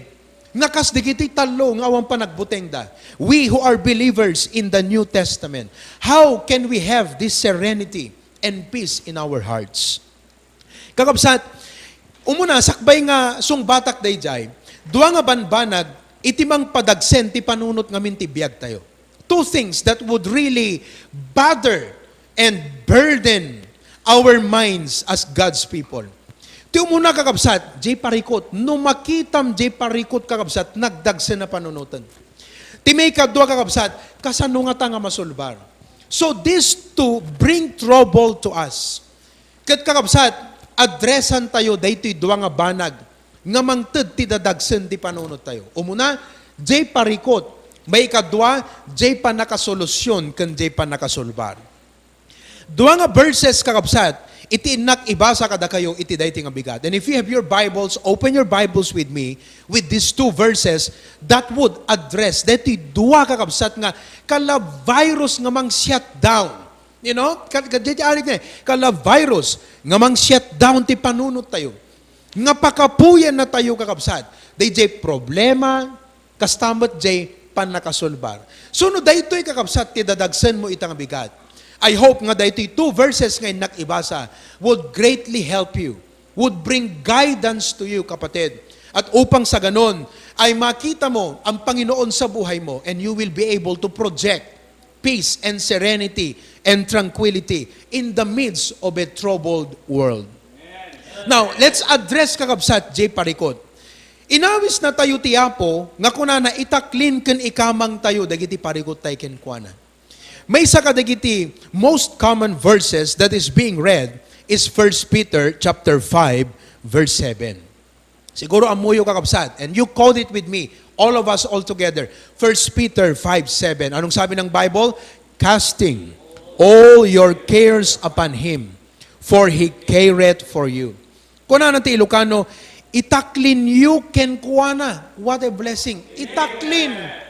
nga kas dagiti tallo nga awan panagbutengda? We who are believers in the New Testament, how can we have this serenity and peace in our hearts? Kakabsat, umuna, sakbay nga sungbatak dayjay, dua nga banbanag iti mangpadagsen ti panunot ngamin ti biagtayo. Two things that would really bother and burden our minds as God's people. Ti umuna, kakabsat, jay parikut. No makitam jay parikut, kakabsat, nagdagsen a panunoten. Ti maikadua, kakabsat, kasano ngata nga masulbar? So these two bring trouble to us. Ket, kakabsat, addressan tayo daytoy dua nga banag nga mangted ti dadagsen ti panunottayo. Umuna, jay parikut. Maikadua, jay pannakasolusyon ken jay pannakasulbar. Dua nga verses, kakabsat, iti innak ibasa kadakayo iti daytoy nga bigat. And if you have your Bibles, open your Bibles with me with these two verses that would address daytoy dua, kakabsat, nga kala virus nga mang-shut down. You know? Ka-, ka-, daytoy arik na, kala virus nga mang-shut down ti panunottayo. Nga pakapuyen natayo, kakabsat. Dayjay problema, kasta met jay pannakasulbar. So, no daytoy, kakabsat, ti dadagsenmo ita nga bigat, I hope nga daytoy two verses nga innak ibasa would greatly help you, would bring guidance to you, kapatid. At upang sa ganon, ay makita mo ang Panginoon sa buhay mo, and you will be able to project peace and serenity and tranquility in the midst of a troubled world. Now, let's address, kakabsat, jay parikut. Inawis natayo ti Apo nga kunana, "Itaklin ken ikamang tayo dagiti parikut tay kenkuana." Maysa kadagiti most common verses that is being read is First Peter chapter five, verse seven. Siguro ammoyo, kakabsat, and you quote it with me, all of us all together. First Peter five seven. Anong sabi ng Bible? "Casting all your cares upon Him, for He careth for you." Kunana ti Ilocano, "Itaklin yu kenkuana." What a blessing. Itaklin.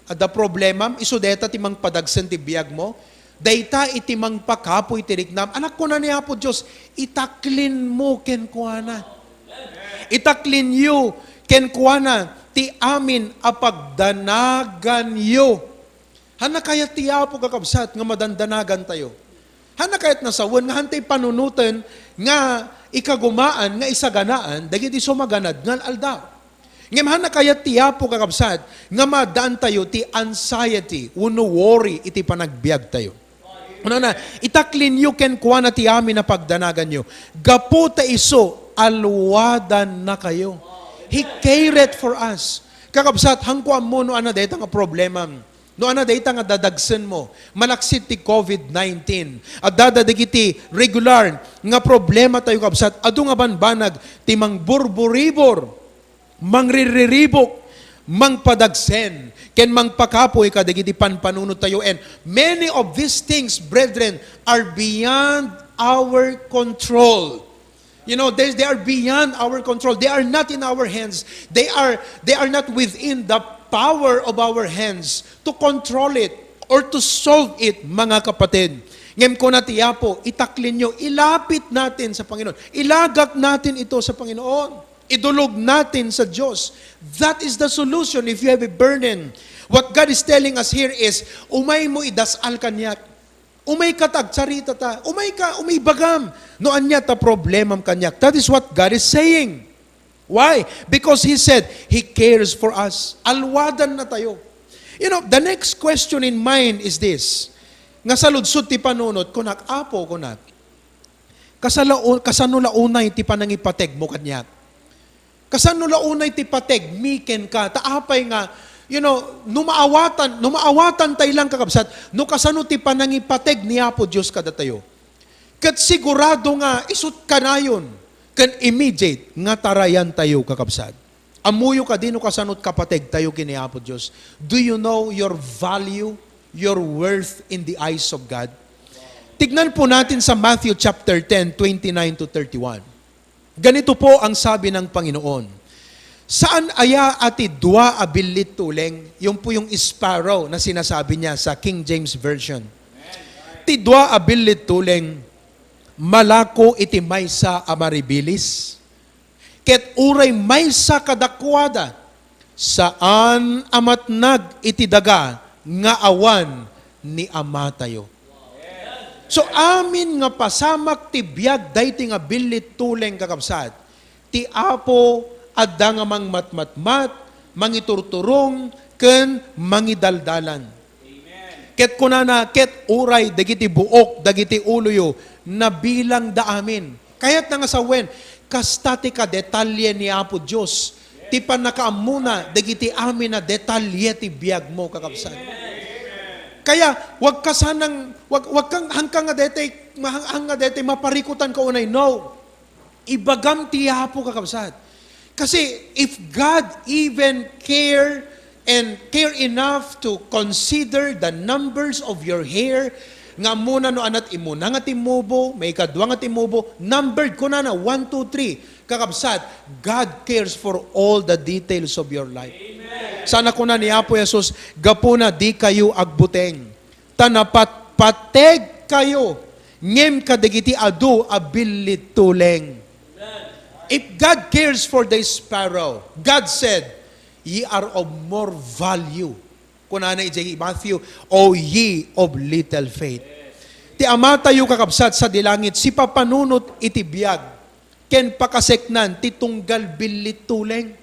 Adda problemam, isu dayta ti mangpadagsen ti biagmo. Dayta iti mangpakapuy ti riknam. Anak, kuna ni Apo Dios, "Itaklin mo kenkuana. Itaklin yu kenkuana ti amin a pagdanagan yu." Hanna kayat ti Apo, kakabsat, nga madandanagan tayo. Hanna kayat na sawen nga hantay panunoten nga ikagumaan nga isaganaan dagiti sumaganad nga aldaw. Ngem hanna kayat ti Apo, kakabsat, nga maaddaantayo ti anxiety wenno worry iti panagbiagtayo. Kunana, "Itaklin yu kenkuana ti amin a pagdanagan yu, gapu ta isu alwadannakayo." He careth for us. Kakabsat, hanko ammo no adda dayta nga problema. No adda dayta nga dadagsenmo, malaksid ti covid nineteen, adda dagiti regular nga problematayo, kabsat, adu nga banbanag ti mangburburibor, mangrirriribuk, mangpadagsen, ken mangpakapuy kadagiti panpanunottayo. And many of these things, brethren, are beyond our control. You know, they, they are beyond our control. They are not in our hands. They are, they are not within the power of our hands to control it or to solve it, mga kapatid. Ngem kuna ti Apo, "Itaklin nyo, ilapit natin sa Panginoon. Ilagak natin ito sa Panginoon. Idulog natin sa Diyos." That is the solution if you have a burden. What God is telling us here is, "Umay mo idasal kaniak. Umay ka ta agcarita ta. Umay ka, umibagam no ania ta problemam kaniak." That is what God is saying. Why? Because He said He cares for us. Alwadan na tayo. You know, the next question in mind is this. Nga saludsod ti panunot, kunak, "Apo," kunak, "kasala-, kasano la unay ti panangipateg mo kaniak? Kasano la unay ti pateg mi kenka?" Ta apay nga, you know, no maawatan, no maawatan tay lang, kakabsat, no kasano ti panangipateg ni Apo Dios kadatayo. Ket sigurado nga isut kanayon ken immediate nga tarayan tayo, kakabsat. Ammoyo kadi no kasano ti kapateg tayo ken ni Apo Dios? Do you know your value, your worth in the eyes of God? Tignan po natin sa Matthew chapter ten, twenty-nine to thirty-one. Ganito po ang sabi ng Panginoon, "Saan aya a ti dua a billit tuleng?" Yun po yung sparrow na sinasabi niya sa King James Version. "Ti dua a billit tuleng, malako iti maysa a maribilis? Ket uray maysa kadakuada, saan a matnag iti daga nga awan ni Amatayo." So, amin nga pasamak ti biag daytoy nga billit tuleng, kakabsat, ti Apo adda nga mangmatmatmat, mangiturturong, ken mangidaldalan. Ket kunana, ket uray dagiti buok dagiti uloyo nabilangda amin. Kayatna nga sawen, kasta ti kadetalye ni Apo Dios, ti pannakaammona dagiti amin a detalye ti biagmo, kakabsat. Kaya, wag ka sanang, wag, wag kang, hangka nga daytoy, hang, hang nga daytoy, maparikutan ka unay. No. Ibagam ti Apo, kakabsat. Kasi, if God even care and care enough to consider the numbers of your hair, nga ammona no anat imuna nga timmubo, maikadua nga timmubo, numbered, kunana, one, two, three. Kakabsat, God cares for all the details of your life. Sana kuna ni Apo Jesus, gapuna di kayo agbuteng. Ta napatpateg kayo, ngem kadagiti adu a billit tuleng. If God cares for the sparrow, God said, "Ye are of more value." Kunana idiay Matthew, "O ye of little faith." Ti Amatayo, kakabsat, sadi langit, sipapanunot iti biag ken pakaseknan ti tunggal billit tuleng.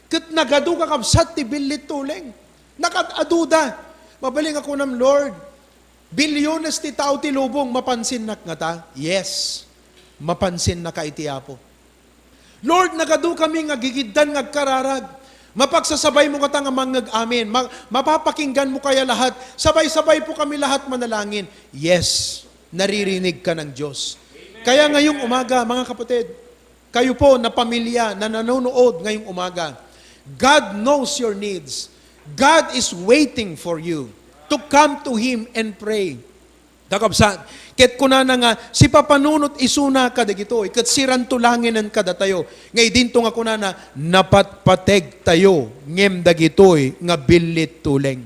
Ket nagadu, kakabsat, ti billit tuleng. Nakaad-aduda. Mabalin nga kunam, "Lord, bilyones ti tao ti lubong, mapansinnak ngata?" Yes, mapansinnaka iti Apo. "Lord, nagadu kami nga gigiddan nga agkararag. Mapagsasabaymo ngata nga mangngeg amin. Ma-, mapapakingganmo kaya lahat. Sabay-sabay po kami lahat manalangin." Yes, naririnig ka ng Diyos. Kaya ngayong umaga, mga kapatid, kayo po na pamilya na nanonood ngayong umaga, God knows your needs. God is waiting for you to come to Him and pray. Kakabsat, ket kunana nga, sipapanunot isuna kadagitoy, ket sirantulanginen kadatayo. Nga idinto nga kunana, napatpateg tayo, ngem dagitoy nga billit tuleng.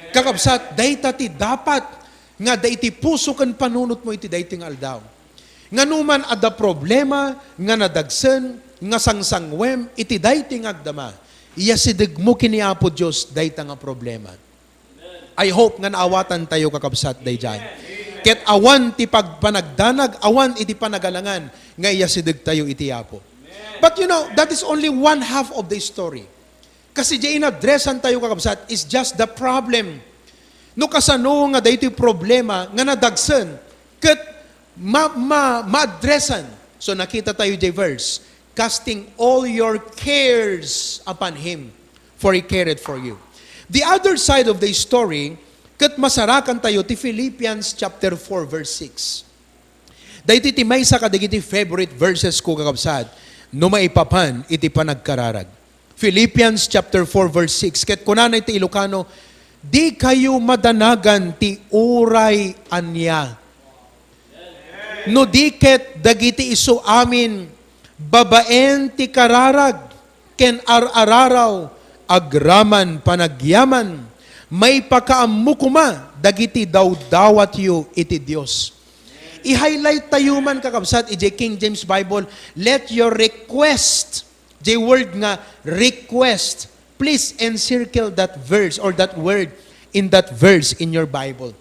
Kakabsat, dayta ti dapat nga adda iti puso ken panunotmo iti daytoy nga aldaw. Nga numan adda problema nga nadagsen, nga sangsangwem iti daytoy nga agdama, iyasidegmo ken ni Apo Dios dayta nga problema. I hope nga naawatan tayo, kakabsat, daydiay. Ket awan ti pagpanagdanag, awan iti panagalangan nga iyasideg tayo iti Apo. But you know, that is only one half of the story. Kasi diay inadresan tayo, kakabsat, is just the problem. No kasano nga daytoy problema nga nadagsen ket ma-, ma-, maadresan. So, nakita tayo diay verse, "Casting all your cares upon Him, for He careth for you." The other side of the story, ket masarakan tayo ti Philippians chapter four, verse six. Daytoy ti maysa kadagiti favorite verses ko, kakabsat, no maipapan iti panagkararag. Philippians chapter four, verse six. Ket kunana iti Ilocano, "Di kayo madanagan ti uray ania. No di ket dagiti isu amin, babaen ti kararag ken ar-araraw, agraman panagyaman, maipakaammo koma dagiti dawdawatyo iti Dios." I-highlight tayo man, kakabsat, idiay King James Bible, "Let your request," diay word nga request, please encircle that verse or that word in that verse in your Bible.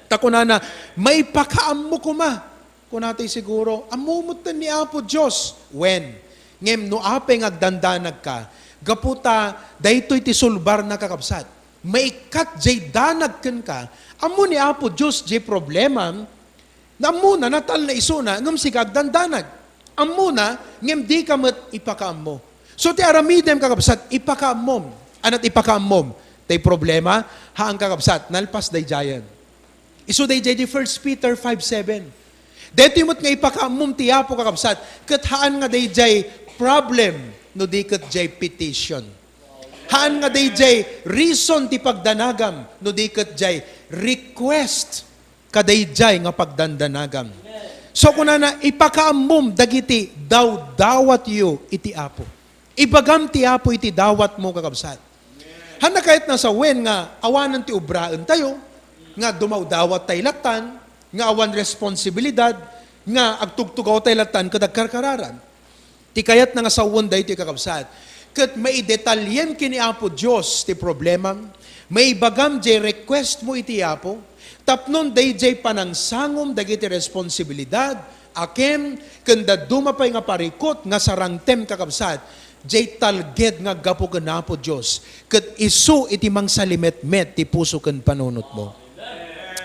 Ta kunana, "Maipakaammo koma." Kunatay siguro, "Ammo metten ni Apo Dios." Wen, ngem no apay nga agdandanag ka, gapu ta daytoy ti sulbarna, kakabsat. Maikkat jay danag kenka, ammo ni Apo Dios jay problema, na ammona, natalna isuna, ngem sika agdandanag. Ammona, ngem dika met ipakaammo. So, ti aramidem, kakabsat, ipakaammom. Anat ipakaammom? Tay problema, haan, kakabsat, nalpas daydiayen. Isu daydiay di First Peter five seven. Daytoy met nga ipakaammom ti Apo, kakabsat, ket haan nga daydiay problem no di ket jay petition. Haan nga daydiay reason ti pagdanagam no di ket jay request kadaydiay nga pagdandanagam. So, kunana, ipakaammom dagiti dawdawatyo iti Apo. Ibagam ti Apo iti dawatmo, kakabsat. Haan a kayatna sawen nga awanen ti obraen tayo, nga dumawdawat tay lattan, nga awan responsibilidad, nga agtugtugaw tay lattan ket agkarkararan. Ti kayatna nga sawen daytoy, kakabsat, ket maidetalyem ken ni Apo Dios ti problemam, maibagam jay request mo iti Apo, Tapnon dayjay panangsangom dagiti responsibilidad, akem, ken dadduma pay nga parikut nga sarangtem, kakabsat, jay talged nga aggapu ken Apo Dios, ket isu iti mangsalimetmet ti puso ken panunotmo.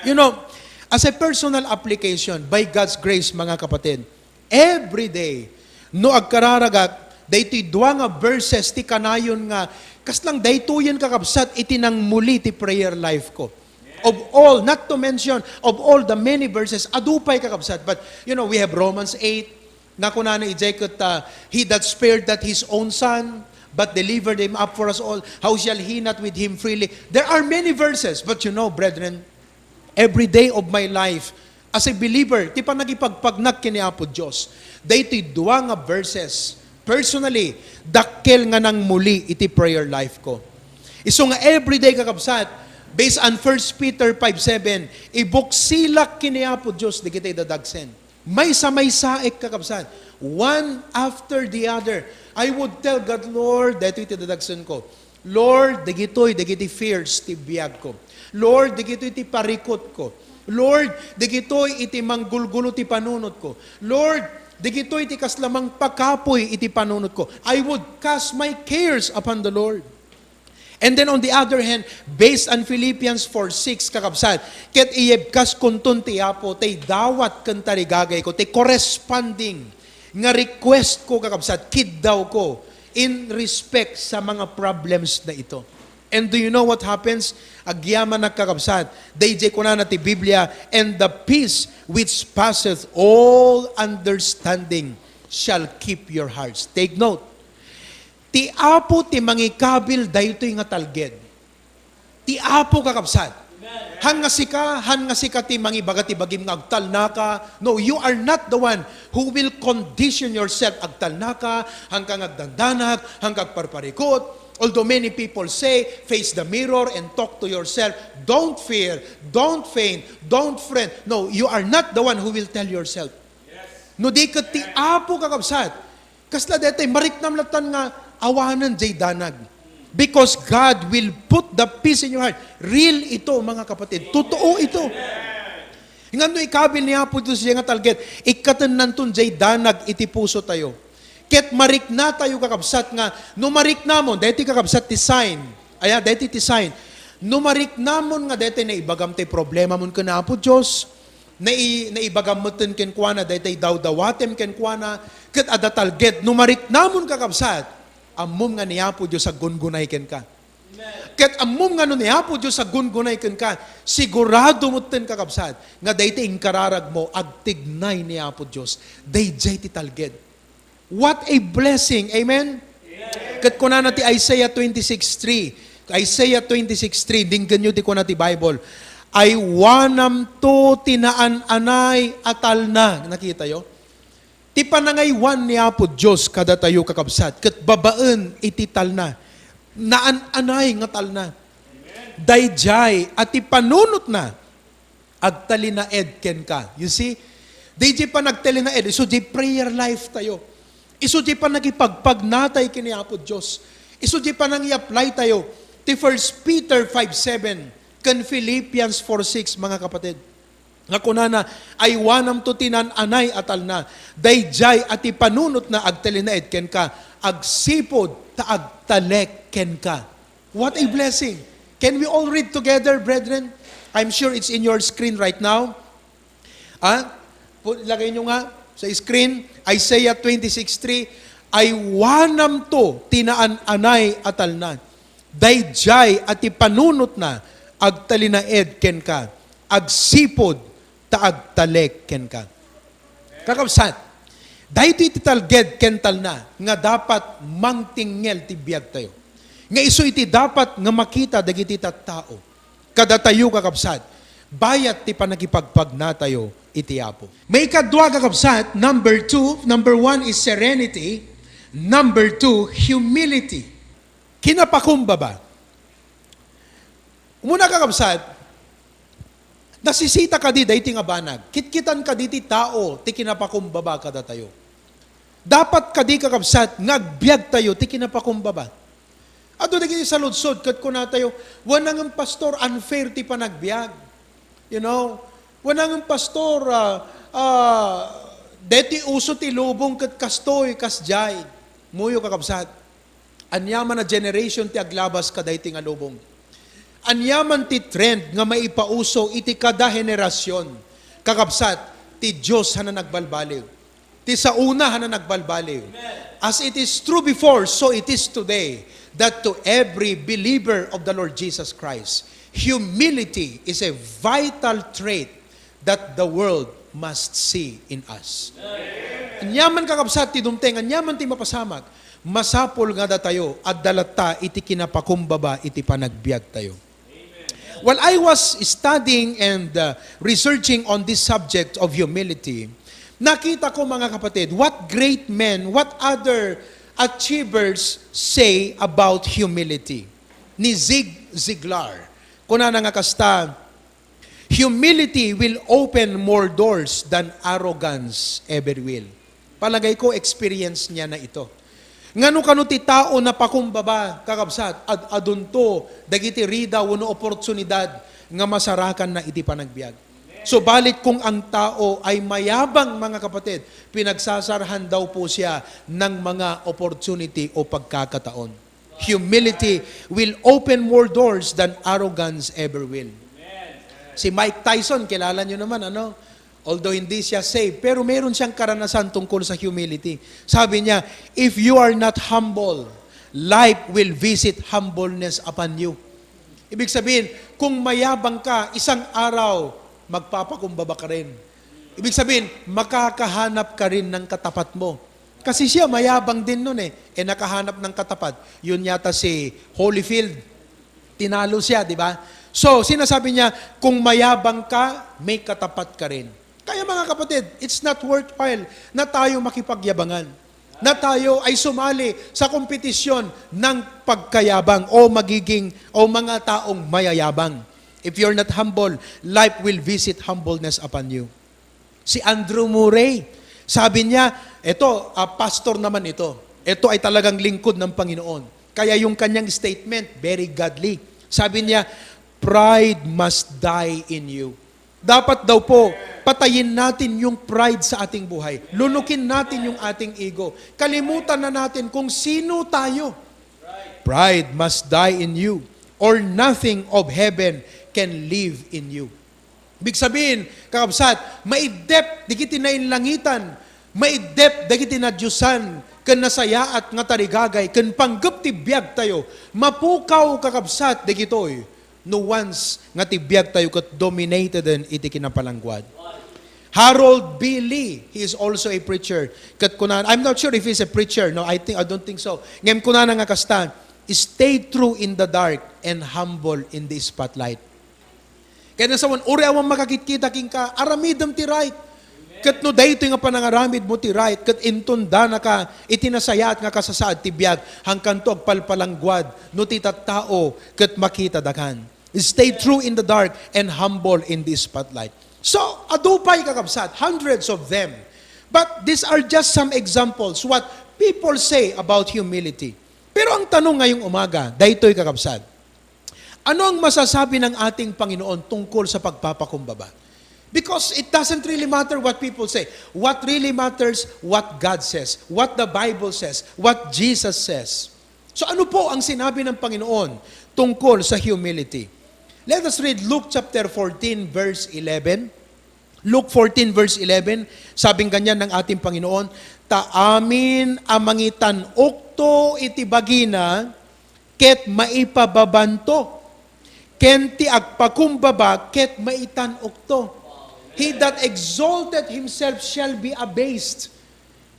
You know, as a personal application, by God's grace, mga kapatid, every day, no agkararagak, daytoy dua nga verses ti kanayon nga, kaslang daytoyen, kakabsat, iti nangmuli ti prayer life ko. Of all, not to mention, of all the many verses, adu pay, kakabsat. But, you know, we have Romans eight, nga kunana idiay ket, ah, "He that spared not his own son, but delivered him up for us all, how shall he not with him freely?" There are many verses, but you know, brethren, every day of my life, as a believer, ti panagipagpagnak ken ni Apo Dios, daytoy dua nga verses, personally, dakkel nga nangmuli iti prayer life ko. Isu nga everyday, kakabsat, based on First Peter five seven, ibuksilak ken ni Apo Dios dagiti dadagsen. Maysa-maysaek, kakabsat. One after the other. I would tell God, "Lord, daytoy ti dadagsen ko. Lord, dagitoy, dagiti fears ti biag ko. Lord, dagitoy ti parikut ko. Lord, dagitoy iti manggulgulo ti panunot ko. Lord, dagitoy ti kasla mangpakapuy iti panunot ko." I would cast my cares upon the Lord. And then on the other hand, based on Philippians four six, kakabsat, ket iyebkaskonton ti Apo, tay dawat ken tarigagay ko, tay corresponding nga request ko, kakabsat, kiddaw ko in respect sa mga problems na ito. And do you know what happens? Agyamanak, kakabsat, dayjay kunana ti Biblia, "And the peace which passeth all understanding shall keep your hearts." Take note, ti Apo ti mangikabil daytoy nga talged. Ti Apo, kakabsat. Han nga sika, han nga sika ti mangibaga ti bagim nga agtalnaka. No, you are not the one who will condition yourself agtalnaka, hanka nga agdandanag, hanka agparparikut. Although many people say, "Face the mirror and talk to yourself. Don't fear, don't faint, don't fret." No, you are not the one who will tell yourself. No, di ket ti Apo, kakabsat. Kasla daytoy, mariknam lattan nga awanen jay danag. Because God will put the peace in your heart. Real ito, mga kapatid. Totoo ito. Ngano ikabil ni Apo Dios jay nga talged? Ikkatennanton jay danag iti puso tayo. Ket marikna tayo, kakabsat, nga no mariknamon, daytoy, kakabsat, ti sign. Aya, daytoy ti sign. No mariknamon nga daytoy naibagam ti problemamon ken Apo Dios, nai-, naibagam metten kenkuana daytoy dawdawatem kenkuana, ket adda talged. No mariknamon, kakabsat, ammom nga ni Apo Dios aggungunay kenka. Ket ammom nga no ni Apo Dios aggungunay kenka, sigurado metten, kakabsat, nga daytoy inkararagmo agtignay ni Apo Dios. Dayjay ti talged. What a blessing. Amen? Ket kunana ti Isaiah twenty-six three. Isaiah twenty-six three, denggenyo ti kuna ti Bible. "Aywanamto ti naan-anay a talna." Nakitayo? Ti panangaywan ni Apo Dios kadatayo, kakabsat, ket babaen iti talna. Naan-anay nga talna. Dayjay a ti panunotna agtalinaed kenka. You see? Dayjay panagtalinaed, isu jay prayer life tayo. Isu jay panagipagpagnatay ken ni Apo Dios. Isu jay panangiapply tayo ti First Peter five seven ken Philippians four six, mga kapatid. Nga kunana, "Aywanamto ti naan-anay a talna, dayjay a ti panunotna agtalinaed kenka, agsipud ta agtalek kenka." What a blessing. Can we all read together, brethren? I'm sure it's in your screen right now. Ah? Pu-, lagay nyo nga sa screen, Isaiah twenty-six three, "Aywanamto ti naan-anay a talna. Dayjay a ti panunotna agtalinaed kenka, agsipud ta agtalek kenka." Kakabsat, daytoy ti talged ken talna nga dapat mangtingngel ti biagtayo. Nga isu iti dapat nga makita dagiti tattao. Kadatayo, kakabsat, bayat ti panagipagpagnatayo iti Apo. Maikadua, kakabsat, number two, number one is serenity, number two, humility. Kinapakumbaba. Umuna, kakabsat, nasisita kadi daytoy nga banag? Kitkitan kadi ti tao ti kinapakumbaba kadatayo? Dapat kadi, kakabsat, nga agbiagtayo ti kinapakumbaba? Adu dagiti saludsod ket kunatayo, "Wen, ngem, pastor, unfair ti panagbiag." You know, kunana nga, "Pastor, ah, ah, deti uso ti lubong ket kastoy, kasdiay." Muyo, kakabsat. Aniaman a generation ti aglabas kadaytoy nga lubong. Aniaman ti trend nga maipauso iti kada henerasyon. Kakabsat, ti Dios a nanagbalbaliw. Ti saona a nanagbalbaliw. As it is true before, so it is today, that to every believer of the Lord Jesus Christ, humility is a vital trait that the world must see in us. Aniaman, kakabsat, ti dumteng, aniaman ti mapasamak, masapul nga datayo, adda latta iti kinapakumbaba iti panagbiagtayo. While I was studying and, uh, researching on this subject of humility, nakita ko, mga kapatid, what great men, what other achievers say about humility. Ni Zig Ziglar, kunana nga kasta, "Humility will open more doors than arrogance ever will." Palagay ko, experience niya na ito. Ngano kano ti tao napakumbaba, kakabsat, ad-adunto dagiti rida wenno oportunidad nga masarakanna iti panagbiag. Subalit kung ang tao ay mayabang, mga kapatid, pinagsasarhan daw po siya ng mga opportunity o pagkakataon. Humility will open more doors than arrogance ever will. Si Mike Tyson, kilala nyo naman, ano? Although hindi siya saved, pero meron siyang karanasan tungkol sa humility. Sabi niya, "If you are not humble, life will visit humbleness upon you." Ibig sabihin, kung mayabang ka, isang araw, magpapakumbaba ka rin. Ibig sabihin, makakahanap ka rin ng katapat mo. Kasi siya, mayabang din nun eh. Eh, nakahanap ng katapat. Yun yata si Holyfield. Tinalo siya, di ba? So, sinasabi niya, kung mayabang ka, may katapat ka rin. Kaya, mga kapatid, it's not worthwhile na tayo makipagyabangan, na tayo ay sumali sa kompetisyon ng pagkayabang o magiging, o mga taong mayayabang. If you're not humble, life will visit humbleness upon you. Si Andrew Murray, sabi niya, eto, ah, pastor naman ito. Ito ay talagang lingkod ng Panginoon. Kaya yung kanyang statement, very godly. Sabi niya, "Pride must die in you." Dapat daw po, patayin natin yung pride sa ating buhay. Lunukin natin yung ating ego. Kalimutan na natin kung sino tayo. "Pride must die in you, or nothing of heaven can live in you." Ibig sabihin, kakabsat, maiddep dagiti nainlangitan, maiddep dagiti nadiosan, ken nasayaat nga tarigagay, ken panggep ti biagtayo. Mapukaw, kakabsat, dagitoy no once nga ti biagtayo ket dominated iti kinapalangguad. Harold B. Lee, he is also a preacher. Ket kuna, I'm not sure if he's a preacher. No, I think, I don't think so. Ngem kunana nga kasta, "Stay true in the dark and humble in the spotlight." Kaya nasawan, uray awan makakitkita kenka, aramidem ti right. Ket no daytoy nga panangaramid mo ti right, ket inton danaka iti nasayaat nga kasasaad ti biag, hankanto agpalpalangguad no ti tattao ket makitadakan. Stay true in the dark and humble in the spotlight. So, adu pay, kakabsat, hundreds of them. But these are just some examples what people say about humility. Pero ang tanong ngayong umaga, daytoy, kakabsat, ano ang masasabi ng ating Panginoon tungkol sa pagpapakumbaba? Because it doesn't really matter what people say. What really matters, what God says, what the Bible says, what Jesus says. So ano po ang sinabi ng Panginoon tungkol sa humility? Let us read Luke chapter fourteen, verse eleven. Luke fourteen, verse eleven, sabing ganyan ng ating Panginoon, "Ta amin a mangitan-okto iti bagina, ket maipababanto, ken ti agpakumbaba ket maitan-okto. He that exalted himself shall be abased,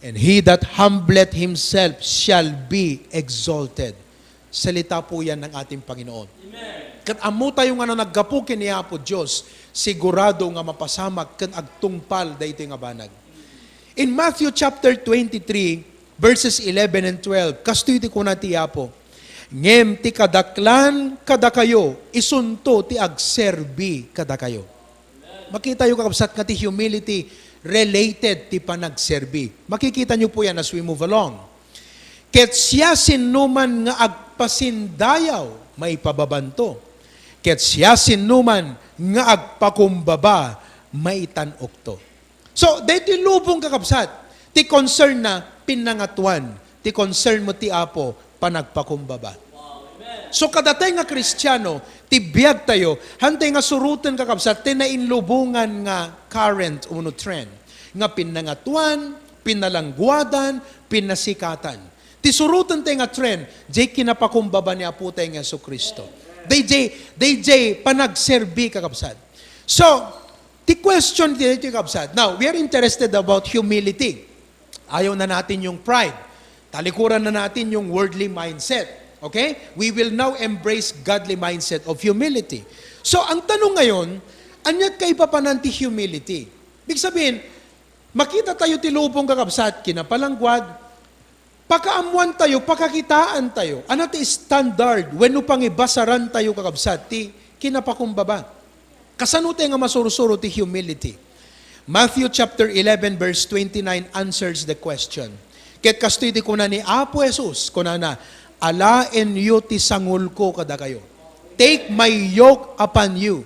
and he that humbleth himself shall be exalted." Salita po yan ng ating Panginoon. Ket ammo tayo nga no naggapu ken ni Apo Dios, sigurado nga mapasamak ken agtungpal daytoy nga banag. In Matthew chapter twenty-three, verses eleven and twelve, kastoy ti kuna ti Apo, "Ngem ti kadaklan kadakayo, isunto ti agserbi kadakayo." Makita yo, kakabsat, nga ti humility related ti panagserbi. Makikita nyo po yan as we move along. "Ket siasinoman nga agpasindayaw, maipababanto. Ket siasinoman nga agpakumbaba maitan ukto. So, daytoy lubong, kakabsat, ti concern na pinangatuan, ti concern mo ti Apo, panagpakumbaba. So, kadatay nga Kristiano, ti biag tayo, hantay nga suroten, kakabsat, ti nainlubongan nga current wenno trend nga pinangatuan, pinalangguadan, pinasikatan. Ti suroten tayo nga trend, jay kinapakumbaba ni Apo tayo nga Jesu-Cristo. Dayjay, dayjay panagserbi, kakabsat. So, ti question dito, kakabsat. Now, we are interested about humility. Ayaw na natin yung pride. Talikuran na natin yung worldly mindset. Okay? We will now embrace godly mindset of humility. So, ang tanong ngayon, ania't kaipapanan ti humility? Ibig sabihin, makita tayo ti lubong, kakabsat, kinapalangguad, pakaammoan tayo, pakakitaan tayo. Ania ti standard wenno pangibasaran tayo, kakabsat, ti kinapakumbaba? Kasano tayo nga masursuro ti humility? Matthew chapter eleven verse twenty-nine answers the question. Ket kastoy ti kuna ni Apo Jesus, kunana, "Alaenyo ti sangulko kadakayo. Take my yoke upon you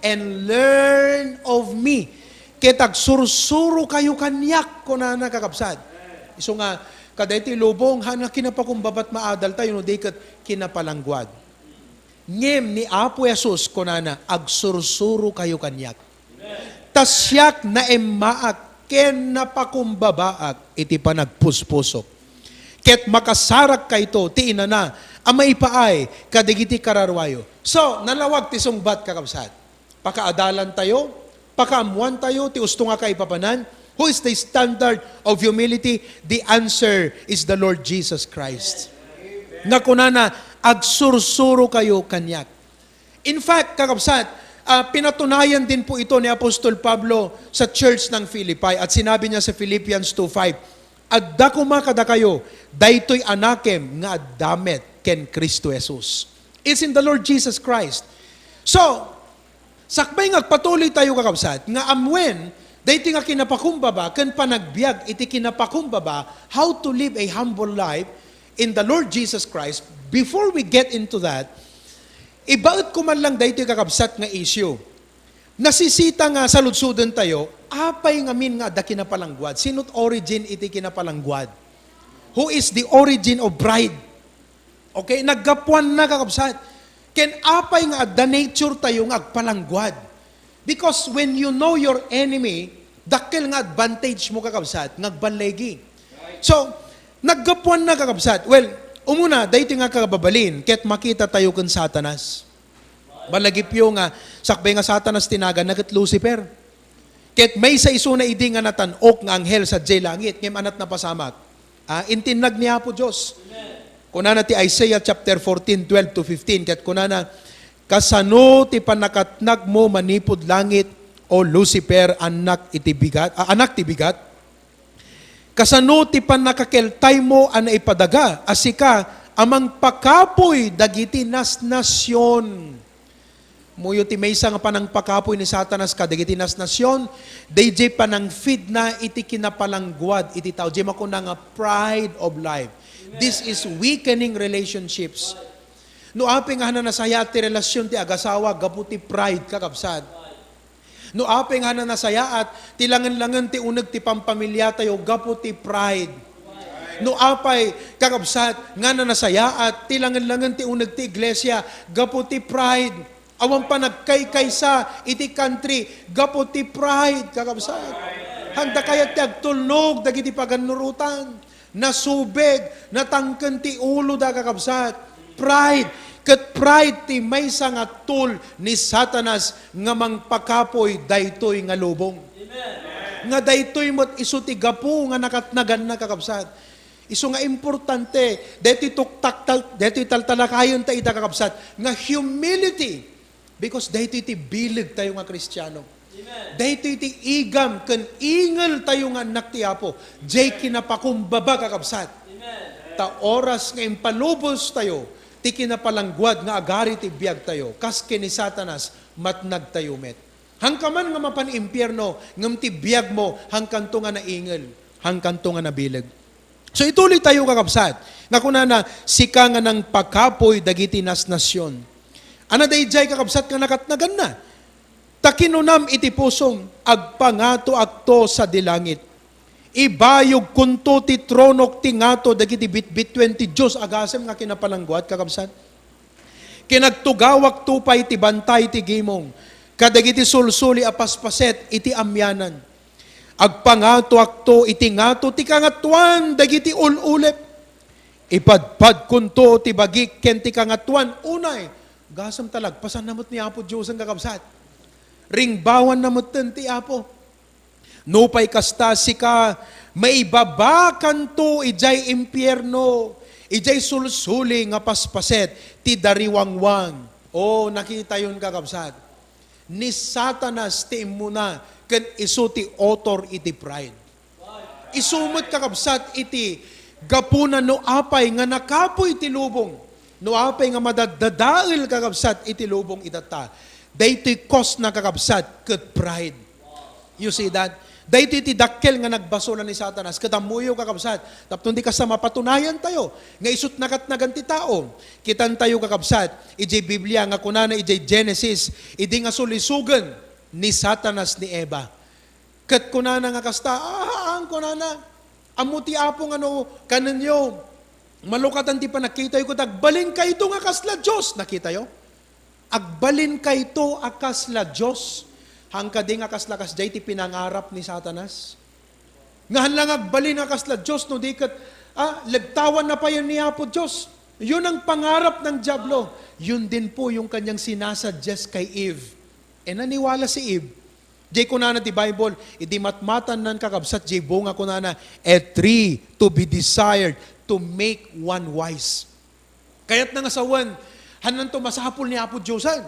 and learn of me. Ket agsursuro kayo kaniak," kunana, kakabsat. Isu nga, kadaytoy lubong, haan nga kinapakumbabat maadal tayo, no di ket kinapalangguad. Ngem ni Apo Jesus, kunana, "Agsursuro kayo kaniak. Ta siak naemmaak ken napakumbabaak iti panagpuspusok. Ket makasarak kayto ti inana a maipaay kadagiti kararuayo." So, nalawag ti sungbat, kakabsat. Pakaadalan tayo, pakaammoan tayo, ti usto nga kaipapanan. Who is the standard of humility? The answer is the Lord Jesus Christ. Nga kunana, "Agsursuro kayo kaniak." In fact, kakabsat, ah, pinatunayan din po ito ni Apostol Pablo sa church ng Philippi. At sinabi niya sa Philippians two five, "Adda koma kadakayo daytoy a nakem nga adda met ken Cristo Jesus." It's in the Lord Jesus Christ. So, sakbay nga agpatuloy tayo, kakabsat, nga ammuen, daytoy nga kinapakumbaba ken panagbiag iti kinapakumbaba, how to live a humble life in the Lord Jesus Christ. Before we get into that, ibaet ko man lang daytoy, kakabsat, nga issue. Nasisita nga saludsoden tayo, apay ngamin nga adda kinapalangguad? Sino't origin iti kinapalangguad? Who is the origin of pride? Okay, naggapuanna, kakabsat. Ken apay nga adda nature tayo nga agpalangguad? Because when you know your enemy, dakkel nga advantage mo, kakabsat, nga agballigi. So, naggapuanna, kakabsat. Well, umuna, daytoy nga kababalin, ket makita tayo ken Satanas. Malagipyo nga, sakbay nga Satanas ti naganna ket Lucifer. Ket maysa isuna idi nga natan-ok nga anghel sadiay langit, ngem ania ti napasamak? Ah, intinnag ni Apo Dios. Kunana ti Isaiah chapter fourteen, twelve to fifteen, ket kunana, "Kasano ti pannakatnagmo manipud langit, O Lucifer, annak iti bigat, ah, anak ti bigat? Kasano ti pannakakeltaymo a naipadaga a sika a mangpakapuy dagiti nasnasion?" Muyo ti maysa nga panangpakapuy ni Satanas kadagiti nasnasion, dayjay panangfeedna iti kinapalangguad iti tao. Jay makuna nga pride of life. This is weakening relationships. No apay nga haan a nasayaat ti relasyon ti agasawa gapu ti pride, kakabsat. No apay nga haan a nasayaat ti langen-langen ti uneg ti pampamiliatayo gapu ti pride. No apay, kakabsat, nga haan a nasayaat ti langen-langen ti uneg ti iglesia gapu ti pride. Awan panagkaykaysa iti country gapu ti pride, kakabsat. Haan da kayat ti agtulnog dagiti pagannurotan. Nasubeg, natangken ti uloda, kakabsat. Pride. Ket pride ti maysa nga tool ni Satanas nga mangpakapuy daytoy nga lubong. Nga daytoy met isu ti gapu nga nakatnaganna, kakabsat. Isu nga importante, daytoy tuktaktal-, daytoy taltalakayenta ita, kakabsat, nga humility. Because daytoy ti bileg tayo nga Kristiano. Daytoy ti igam ken ingel tayo nga annak ti Apo. Jay kinapakumbaba, kakabsat. Ta oras nga impalubos tayo ti kinapalangguad nga agari ti biag tayo, kas ken ni Satanas, matnag tayo met. Hanka man nga mapan impierno, ngem ti biagmo, hankanto nga naingel, hankanto nga nabileg. So, ituloy tayo, kakabsat, nga kunana, "Sika nga nangpakapuy dagiti nasnasion." Ania daydiay, kakabsat, nga nakatnaganna? Ta kinunam iti pusom, "Agpangatoakto sadi langit. Ibayogkonto ti tronok ti ngato dagiti bitbituen ti Dios." Agasem nga kinapalangguad, kakabsat. "Kinagtugawakto pay ti bantay ti gimong kadagiti sulsuli a paspaset iti amianan. Agpangatoakto iti ngato ti kangatoan dagiti ul-ulep. Ipadpadkonto ti bagik ken ti kangatoan unay." Gasem ta lagpasanna met ni Apo Dios, kakabsat. Ringbawanna metten ti Apo. Nupay kasta, sika, maibabakanto idiay impierno, idiay sulsuli nga paspaset ti dariwangwang. O, nakitayon, kakabsat. Ni Satanas ti immuna ken isu ti author iti pride. Isu met, kakabsat, iti gapuna no apay nga nakapuy ti lubong, no apay nga madaddadael, kakabsat, iti lubong itatta. Daytoy cause na, kakabsat, ket pride. You see that? Daytoy ti dakkel nga nagbasolan ni Satanas. Ket ammoyo, kakabsat, tapno di kasta mapatunayan tayo nga isut' nakatnagan ti tao. Kitan tayo, kakabsat, idiay Biblia nga kunana idiay Genesis, idi nga sulisogen ni Satanas ni Eva. Ket kunana nga kasta, "Ah, ang," kunana, "ammo ti Apo nga no kanenyo, malukatan ti panagkitayo, ket agbalinkayto nga kasla Dios." Nakitayo? Agbalinkayto a kasla Dios. Hankadi nga kasla kasdiay ti pinangarap ni Satanas. Nga haan lang agbalin a kasla Dios, no di ket, ah, legtawanna pay ni Apo Dios. Yun ang pangarap ng Diablo. Yun din po yung kanyang sinasuggest kay Eve. E, naniwala si Eve. Jay kunana ti Bible, idi matmatannan, kakabsat, jay bunga, kunana, "A tree to be desired to make one wise." Kayatna nga sawen, hananto masapul ni Apo Diosen.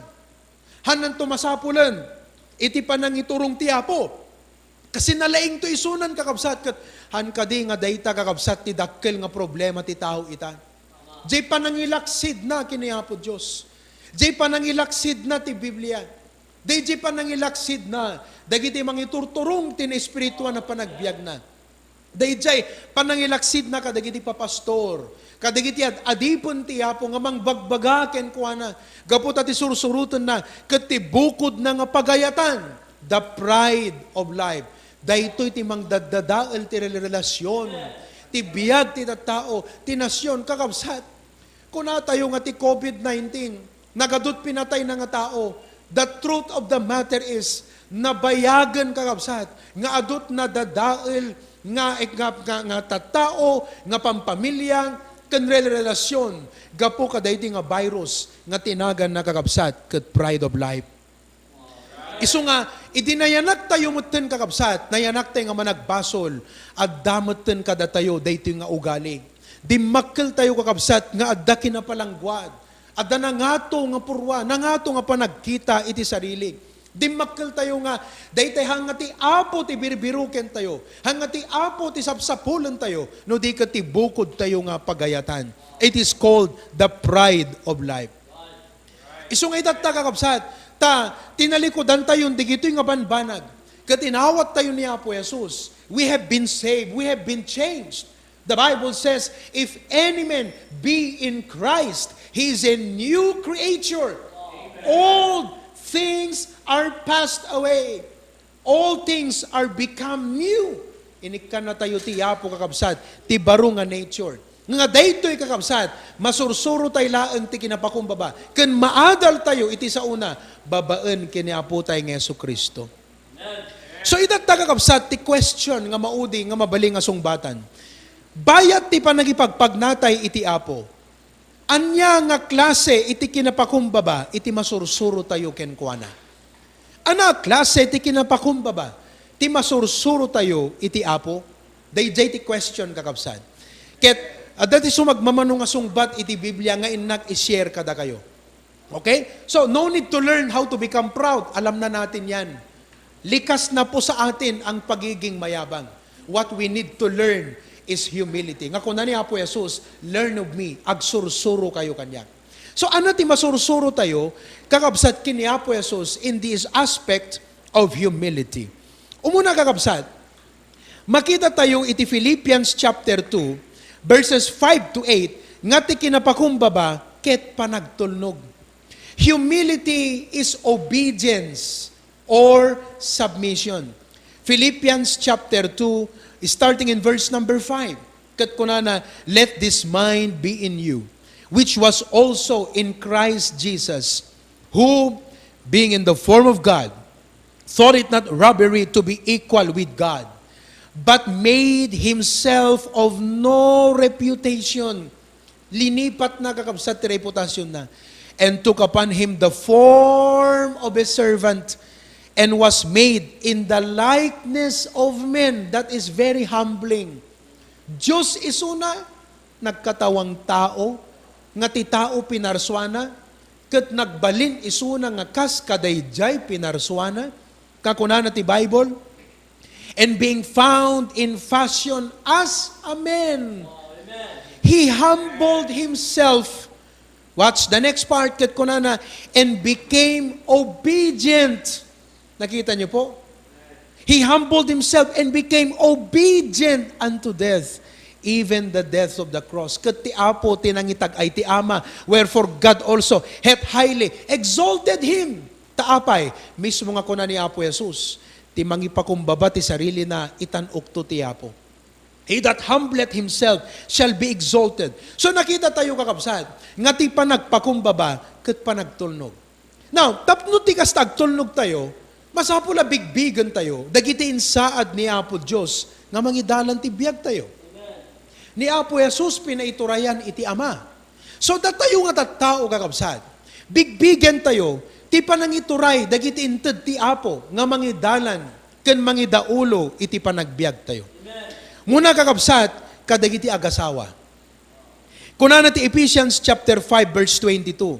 Hananto masapulen iti panangiturong ti Apo. Kasi nalaingto isunan, kakabsat, ket hankadi nga dayta, kakabsat, ti dakkel nga problema ti tao ita. Jay panangilaksidna ken ni Apo Dios. Jay panangilaksidna ti Biblia. Dayjay panangilaksidna dagiti mangiturturong ti naespirituan a panagbiagna. Dayjay panangilaksidna kadagiti papastor, kadagiti ad-adipen ti Apo nga mangbagbaga kenkuana, gapu ta ti sursurotenna ket ti bukodna nga pagayatan, the pride of life. Daytoy ti mangdaddadael ti rel-, relasyon, ti biag ti tattao, ti nasion, kakabsat. Kunatayo nga ti covid nineteen, nagadut pinatayna nga tao. The truth of the matter is, nabayagen, kakabsat, nga adut nadadael nga, nga, nga, nga tattao, nga pampamilya, ken rel-, relasyon, gapu kadaydi nga virus nga tinaganna, kakabsat, ket pride of life. Isu nga, idi nayanaktayo metten, kakabsat, nayanaktayo nga managbasol, adda metten kadatayo daytoy nga ugali. Dimmakkeltayo, kakabsat, nga adda kinapalangguad, adda nangato nga purwa, nangato nga panagkita iti sarili. Dimmakkeltayo nga daytoy haan nga ti Apo ti birbirukentayo, haan nga ti Apo ti sapsapulentayo, no di ket ti bukodtayo nga pagayatan. It is called the pride of life. Isu nga itatta, kakabsat, ta tinalikudantayon digitoy nga banbanag, ket inawattayo ni Apo Jesus. We have been saved. We have been changed. The Bible says, "If any man be in Christ, he is a new creature. Old things are passed away." All things are become new. Inikkannatayo ti Apo, kakabsat, ti baro nga nature. Nga daytoy, kakabsat, masursurotay laeng ti kinapakumbaba, ken maadaltayo iti saona babaen ken ni Apotay nga Jesu-Cristo. So, itatta, kakabsat, ti question nga maudi nga mabalin nga sungbatan. Bayat ti panagipagpagnatay iti Apo, ania nga klase iti kinapakumbaba iti masursurotayo kenkuana? Ania a klase ti kinapakumbaba ti masursurotayo iti Apo? Dayjay ti question, kakabsat. Ket adda ti sumagmamano nga sungbat iti Biblia nga innak i-share kadakayo. Okay? So, no need to learn how to become proud. Alam na natin yan. Likas na po sa atin ang pagiging mayabang. What we need to learn is humility. Nga kuna ni Apo Jesus, "Learn of me, agsursuro kayo kaniak." So, ano ti masursurotayo, kakabsat, ken ni Apo Jesus in this aspect of humility? Umuna, kakabsat, makitatayo iti Philippians chapter two, verses five to eight, nga ti kinapakumbaba ket panagtulnog. Humility is obedience or submission. Philippians chapter two, starting in verse number five. Ket kunana, "Let this mind be in you, which was also in Christ Jesus, who, being in the form of God, thought it not robbery to be equal with God, but made himself of no reputation." Linipat na, kakabsat, ti reputasionna. "And took upon him the form of a servant, and was made in the likeness of men." That is very humbling. Dios isuna, nagkatawang tao, nga ti tao pinarsuana, ket nagbalin isuna nga kas kadaydiay pinarsuana. Kakunana ti Bible, "And being found in fashion as a man, he humbled himself." What's the next part? Ket kunana, "And became obedient." Nakita niyo po? "He humbled himself and became obedient unto death, even the death of the cross." Ket ti Apo ti nangitag-ay ti Ama, wherefore God also hath highly exalted him. Ta apay, mismo nga kuna ni Apo Jesus, ti mangipakumbaba ti sarilina, itan-okto ti Apo. "He that humbleth himself shall be exalted." So, nakita tayo, kakabsat, nga ti panagpakumbaba ket panagtulnog. Now, tapno ti kasta agtulnog tayo, masapul a bigbigen tayo dagiti insaad ni Apo Dios nga mangidalan ti biag tayo. Ni Apo Jesus, pinaiturayan iti Ama. So, datayo nga tattao, kakabsat, bigbigen tayo ti panangituray dagiti inted ti Apo nga mangidalan ken mangidaulo iti panagbiag tayo. Muna, kakabsat, kadagiti agasawa. Kunana ti Ephesians chapter five, verse twenty-two,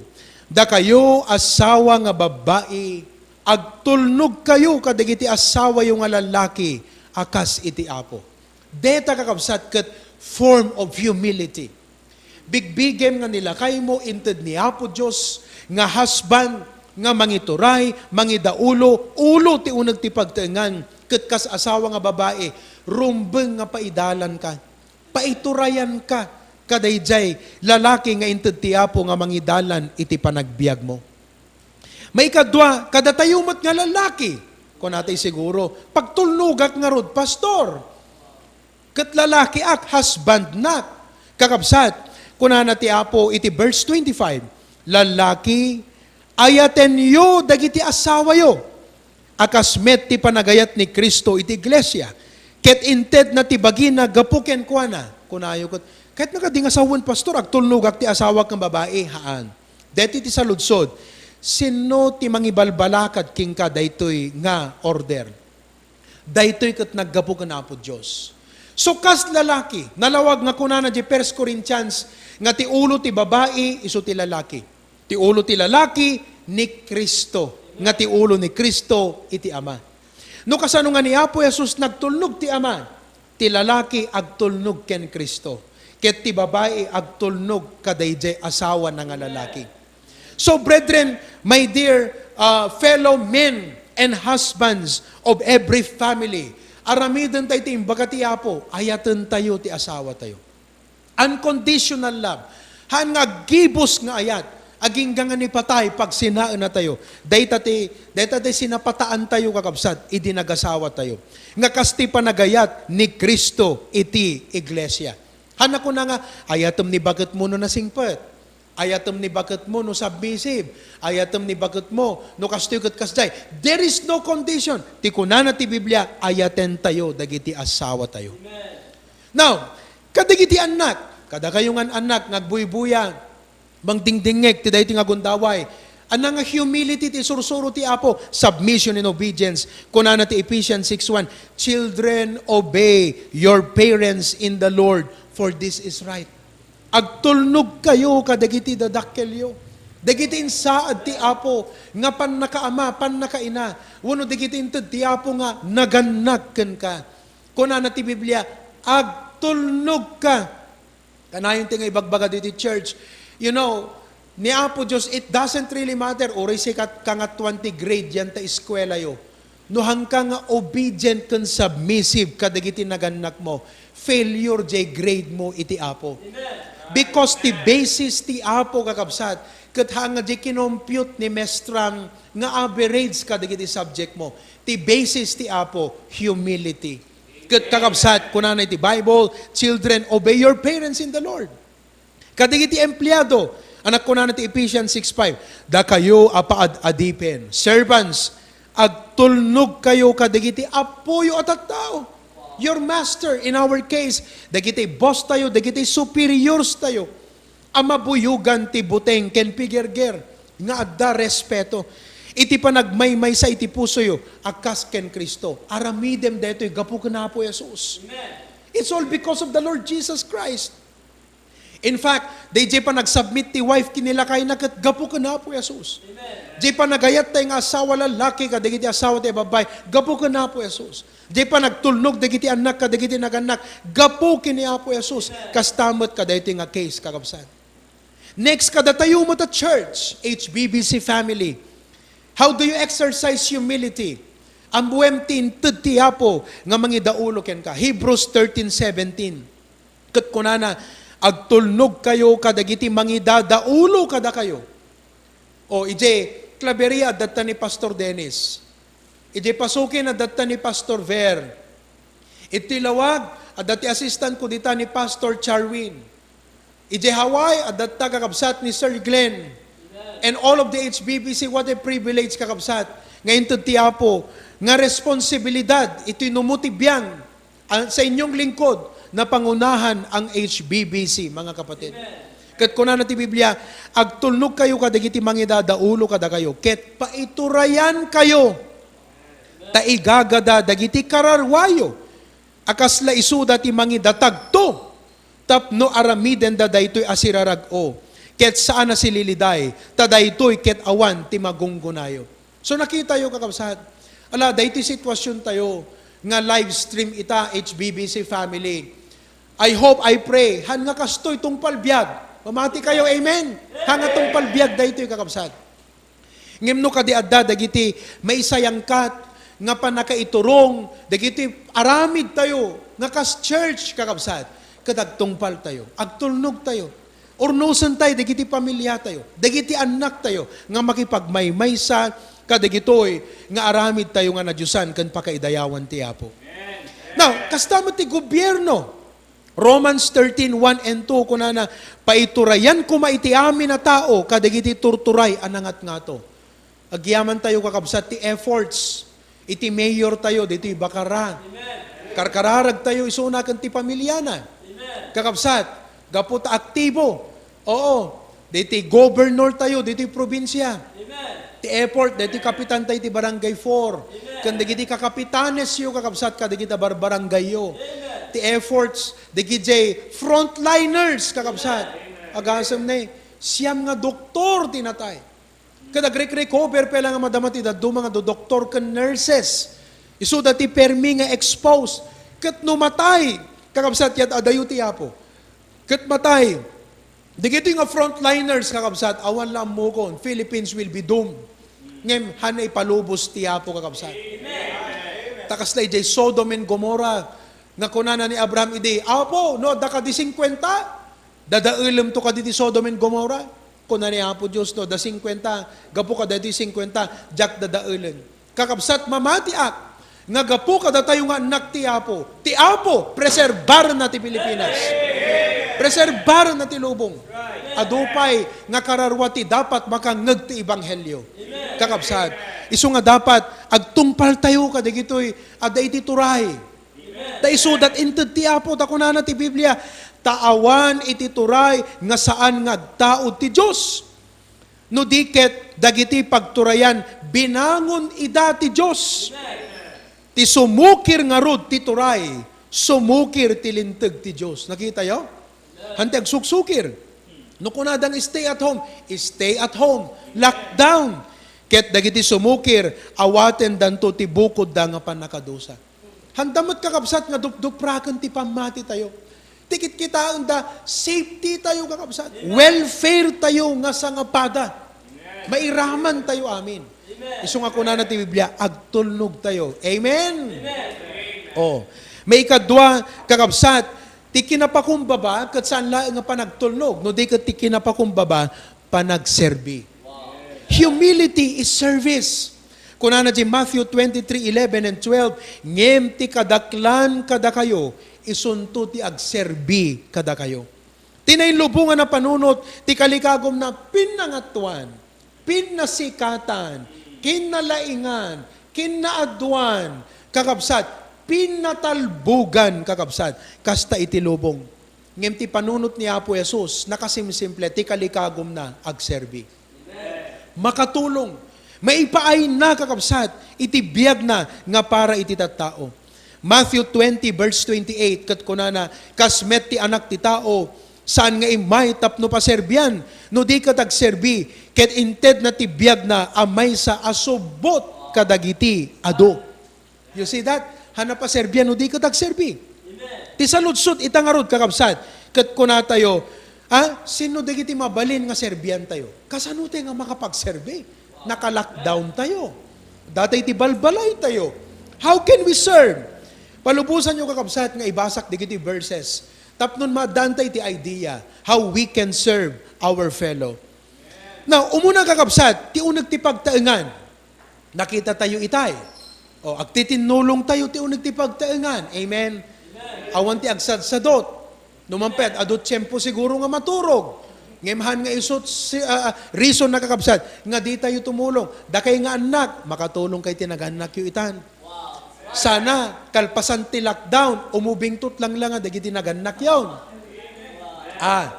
"Dakayo, asawa nga babbai, agtulnogkayo kadagiti asawayo nga lallaki a kas iti Apo." Deta, kakabsat, ket form of humility. Bigbigem nga nilakaymo inted ni Apo Dios nga husband, nga mangituray, mangidaulo, ulo ti uneg ti pagtaengan, ket kas asawa nga babai, rumbeng nga paidalanka, paiturayanka kadaydiay lalaki nga inted ti Apo nga mangidalan iti panagbiagmo. Maikadua, kadatayo met nga lalaki, kunatay siguro, "Pagtulnogak ngarud, Pastor. Ket lalakiak, husbandnak." Kakabsat, kunana ti Apo iti verse twenty-five, "Lallaki, ayatenyo dagiti asawayo, a kas met ti panagayat ni Cristo iti iglesia, ket intedna ti bagina gapu kenkuana." Kunayo ket, "Ket nakadi nga sawen, Pastor, agtulnogak ti asawak nga babai?" Haan. Daytoy ti saludsod, "Sinno ti mangibalbalakat kenka daytoy nga order?" Daytoy ket naggapu ken Apo Dios. So, kas lalaki, nalawag nga kunana di First Corinthians nga ti ulo ti babai isu ti lalaki. Ti ulo ti lalaki ni Cristo, nga ti ulo ni Cristo iti Ama. No kasano nga ni Apo Jesus nagtulnog ti Ama, ti lalaki agtulnog ken Cristo, ket ti babai agtulnog kadaydiay asawana nga lalaki. So, brethren, my dear, uh, fellow men and husbands of every family, aramiden tayo ti imbaga ti Apo, ayaten tayo ti asawa tayo. Unconditional love. Haan nga aggibus nga ayat, agingga nga ni patay, pagsinaena tayo. Dayta ti, dayta ti sinapataan tayo, kakabsat, idi nagasawa tayo. Nga kas ti panagayat ni Cristo iti iglesia. Haan a kuna nga, ayatem ni baketmo no nasingpet. Ayatem ni baketmo no submissive. Ayatem ni baketmo no kastoy ket kasdiay. There is no condition. Ti kunana ti Biblia, ayaten tayo dagiti asawa tayo. Now, kadagiti annak, kadakayo nga annak nga agbuybuya, mangdingdingngeg ti daytoy nga gundaway. Ania nga humility ti sursuro ti Apo, submission and obedience. Kunana ti Ephesians six one, "Children, obey your parents in the Lord, for this is right." Agtulnogkayo kadagiti dadakkelyo. Dagiti insaad ti Apo nga pannakaama, pannakaina, wenno dagiti inted ti Apo nga nagannak kenka. Kunana ti Biblia, "Agtulnogka." Kanayon ti nga ibagbaga ditoy church. You know, ni Apo Dios, it doesn't really matter. Uray sika kat-, kangatoan ti grade diay ta eskuelayo. No haanka nga obedient ken submissive kadagiti nagannakmo, failure diay grade mo iti Apo. Amen. Because ti basis ti Apo, kakabsat, ket haan nga di kinompute ni mestrang nga average kadagiti subject mo. Ti basis ti Apo, humility. Ket kakabsat, kunana iti Bible, "Children, obey your parents in the Lord." Kadagiti empleado, anak, kunana ti Ephesians six five, "Dakayo a paad-adipen, servants, agtulnog kayo kadagiti apoyo a tattao." Your master, in our case, dagiti boss tayo, dagiti superiors tayo, a mabuyogan ti buteng ken pigerger nga adda respeto. Iti panagmaymaysa iti pusoyo a kas ken Cristo, aramidem daytoy gapu ken Apo Jesus. It's all because of the Lord Jesus Christ. In fact, dayjay panagsubmit ti wife ken ni lakayna ket gapu ken Apo Jesus. Jay panagayat tayo nga asawa lallaki kadagiti asawa tayo babbay, gapu ken Apo Jesus. Jay panagtulnog dagiti annak kadagiti nagannak, gapu ken ni Apo Jesus. Kasta met kadaytoy nga case, kakabsat. Next, kadatayo met a church, H B B C family. How do you exercise humility? Ammoem ti inted ti Apo nga mangidaulo kenka. Hebrews thirteen seventeen. Ket kunana, "Agtulnog kayo kadagiti mangidadaulo kadakayo." O, idiay Claveria, adda ni Pastor Dennis. Idiay Pasukin, adda ni Pastor Ver. Iti Laoag, adda ti assistant ko dita ni Pastor Charwin. Idiay Hawaii, adda, kakabsat, ni Sir Glenn. And all of the H B B C, what a privilege, kakabsat, nga inted ti Apo, nga responsibilidad, iti numo ti biang, ah, sa inyong lingkod, napangunahan ang H B B C, mga kapatid. Ket kunana ti Biblia, "Agtulnog kayo kadagiti mangidadaulo kadakayo, ket paiturayan kayo, ta igagada dagiti kararwayo, a kasla isuda ti mangidatagto, tapno aramidenda daytoy a sirarag-o, ket saan a sililiday, ta daytoy ket awan ti magunggonayo." So, nakitayo, kakabsat, ala, daytoy sitwasyon tayo nga live stream ita, H B B C family. I hope, I pray, han nga kastoy tungpal biag. Mamati kayo, amen? Han nga tungpal biag daytoy, kakabsat. Ngem no kadi adda dagiti maisayangkat nga pannakaiturong dagiti aramid tayo nga kas church, kakabsat, ket agtungpal tayo, agtulnog tayo, urnosen tayo dagiti pamilya tayo, dagiti annak tayo nga makipagmaymaysa kadagitoy nga aramid tayo nga nadiosan ken pakaidayawan ti Apo. Now, kasta met ti gobierno. Romans thirteen, one and two, kunana, "Paiturayan koma iti amin a tao kadagiti turturay a nangatngato." Agyaman tayo, kakabsat, ti efforts iti mayor tayo ditoy Bacarra. Karkararag tayo isuna ken ti pamiliana. Kakabsat, gapu ta aktibo. Oo, ditoy governor tayo ditoy probinsia. Ti effort ditoy kapitan tayo ti Barangay four. Ken dagiti kakapitanesyo, kakabsat, kadagiti barbarangayyo. Ti efforts dagiti frontliners, kakabsat. Agasem ni, siam nga doktor ti natay. Ket agrekrecover pay la nga madama ti dadduma nga doktor ken nurses. Isuda ti permi nga expose. Ket no matay, kakabsat, ket adayo ti Apo. Ket matay, dagitoy nga frontliners, kakabsat, awan la ammokon, Philippines will be doomed. Ngem, han ipalubos ti Apo, kakabsat. Ta kasla idiay Sodom and Gomorrah, nga kunana ni Abraham idi, "Apo, no adda kadi singkuenta, dadaelemto kadi ti Sodom and Gomorrah?" Kuna ni Apo Dios, "No adda singkuenta, gapu kadaytoy singkuenta, diak dadaelen." Kakabsat, mamatiak nga gapu kadatayo nga annak ti Apo, ti Apo, preserbarna ti Pilipinas. Preserbarna ti lubong. Adu pay nga kararua ti dapat makangngeg ti ebanghelio. Kakabsat, isu nga dapat agtungpal tayo kadagitoy adda iti turay. Ta isuda ti inted ti Apo, ta kunana ti Biblia, "Ta awan iti turay nga saan nga agtaud ti Dios." No di ket dagiti pagturayan, binangon ida ti Dios. Ti sumukir ngarud ti turay, sumukir ti linteg ti Dios. Nakitayo? Hantay agsuksukir. No kunadang stay at home, stay at home. Lockdown. Ket dagiti sumukir, awatendanto ti bukodda nga pannakadusa. Handa met, kakabsat, nga dupdupraken ti pammati tayo. Ti kitkitaenda, safety tayo, kakabsat. Welfare tayo nga sangapada. Mairaman tayo amin. Isu nga kunana ti Biblia, agtulnog tayo. Amen? Oh. Maikadua, kakabsat, Ti kinapakumbaba, ket saan laeng nga panagtulnog, no di ket ti kinapakumbaba, panagserbi. Humility is service. Kunana di Matthew twenty-three eleven and twelve, "Ngem ti kadaklan kadakayo, isunto ti agserbi kadakayo." Ti nailubongan a panunot, ti kalikagumna pinnangatoan, pinnasikatan, kinnalaingan, kinnaaduan, kakabsat, pinnatalbogan, kakabsat. Kasta iti lubong. Ngem ti panunot ni Apo Jesus, nakasimsimple, ti kalikagumna, agserbi. Makatulong. Maipaayna, kakabsat, iti biagna nga para iti tattao. Matthew twenty, verse twenty-eight, ket kunana, "Kas met ti Anak ti Tao, saan nga immay tapno paserbian, no di ket agserbi, ket intedna ti biagna a maysa a subbot kadagiti adu." You see that? Haanna paserbian no di ket agserbi. Ti saludsod ita ngarud, kakabsat, ket kunatayo, ah, sino dagiti mabalin nga serbiantayo? Kasano tayo nga makapagserbi? Naka-lockdown tayo. Datay ti balbalay tayo. How can we serve? Palubosanyo, kakabsat, nga ibasak dagiti verses. Tapnon maaddaanta iti idea how we can serve our fellow. Now, umuna, kakabsat, ti uneg ti pagtaengan. Nakitatayo itay. O, agtitinnulongtayo ti uneg ti pagtaengan. Amen? Awan ti agsadsadot. No man pay, adu tiempo siguro nga maturog. Ngem haan nga isu ti, ah, ah, reason, kakabsat, nga ditayo tumulong. Dakay nga annak, makatulongkay ti nagannakyo itan. Sana, kalpasan ti lockdown, umubingtot lang lang nga dagiti nagannakyo. Ah,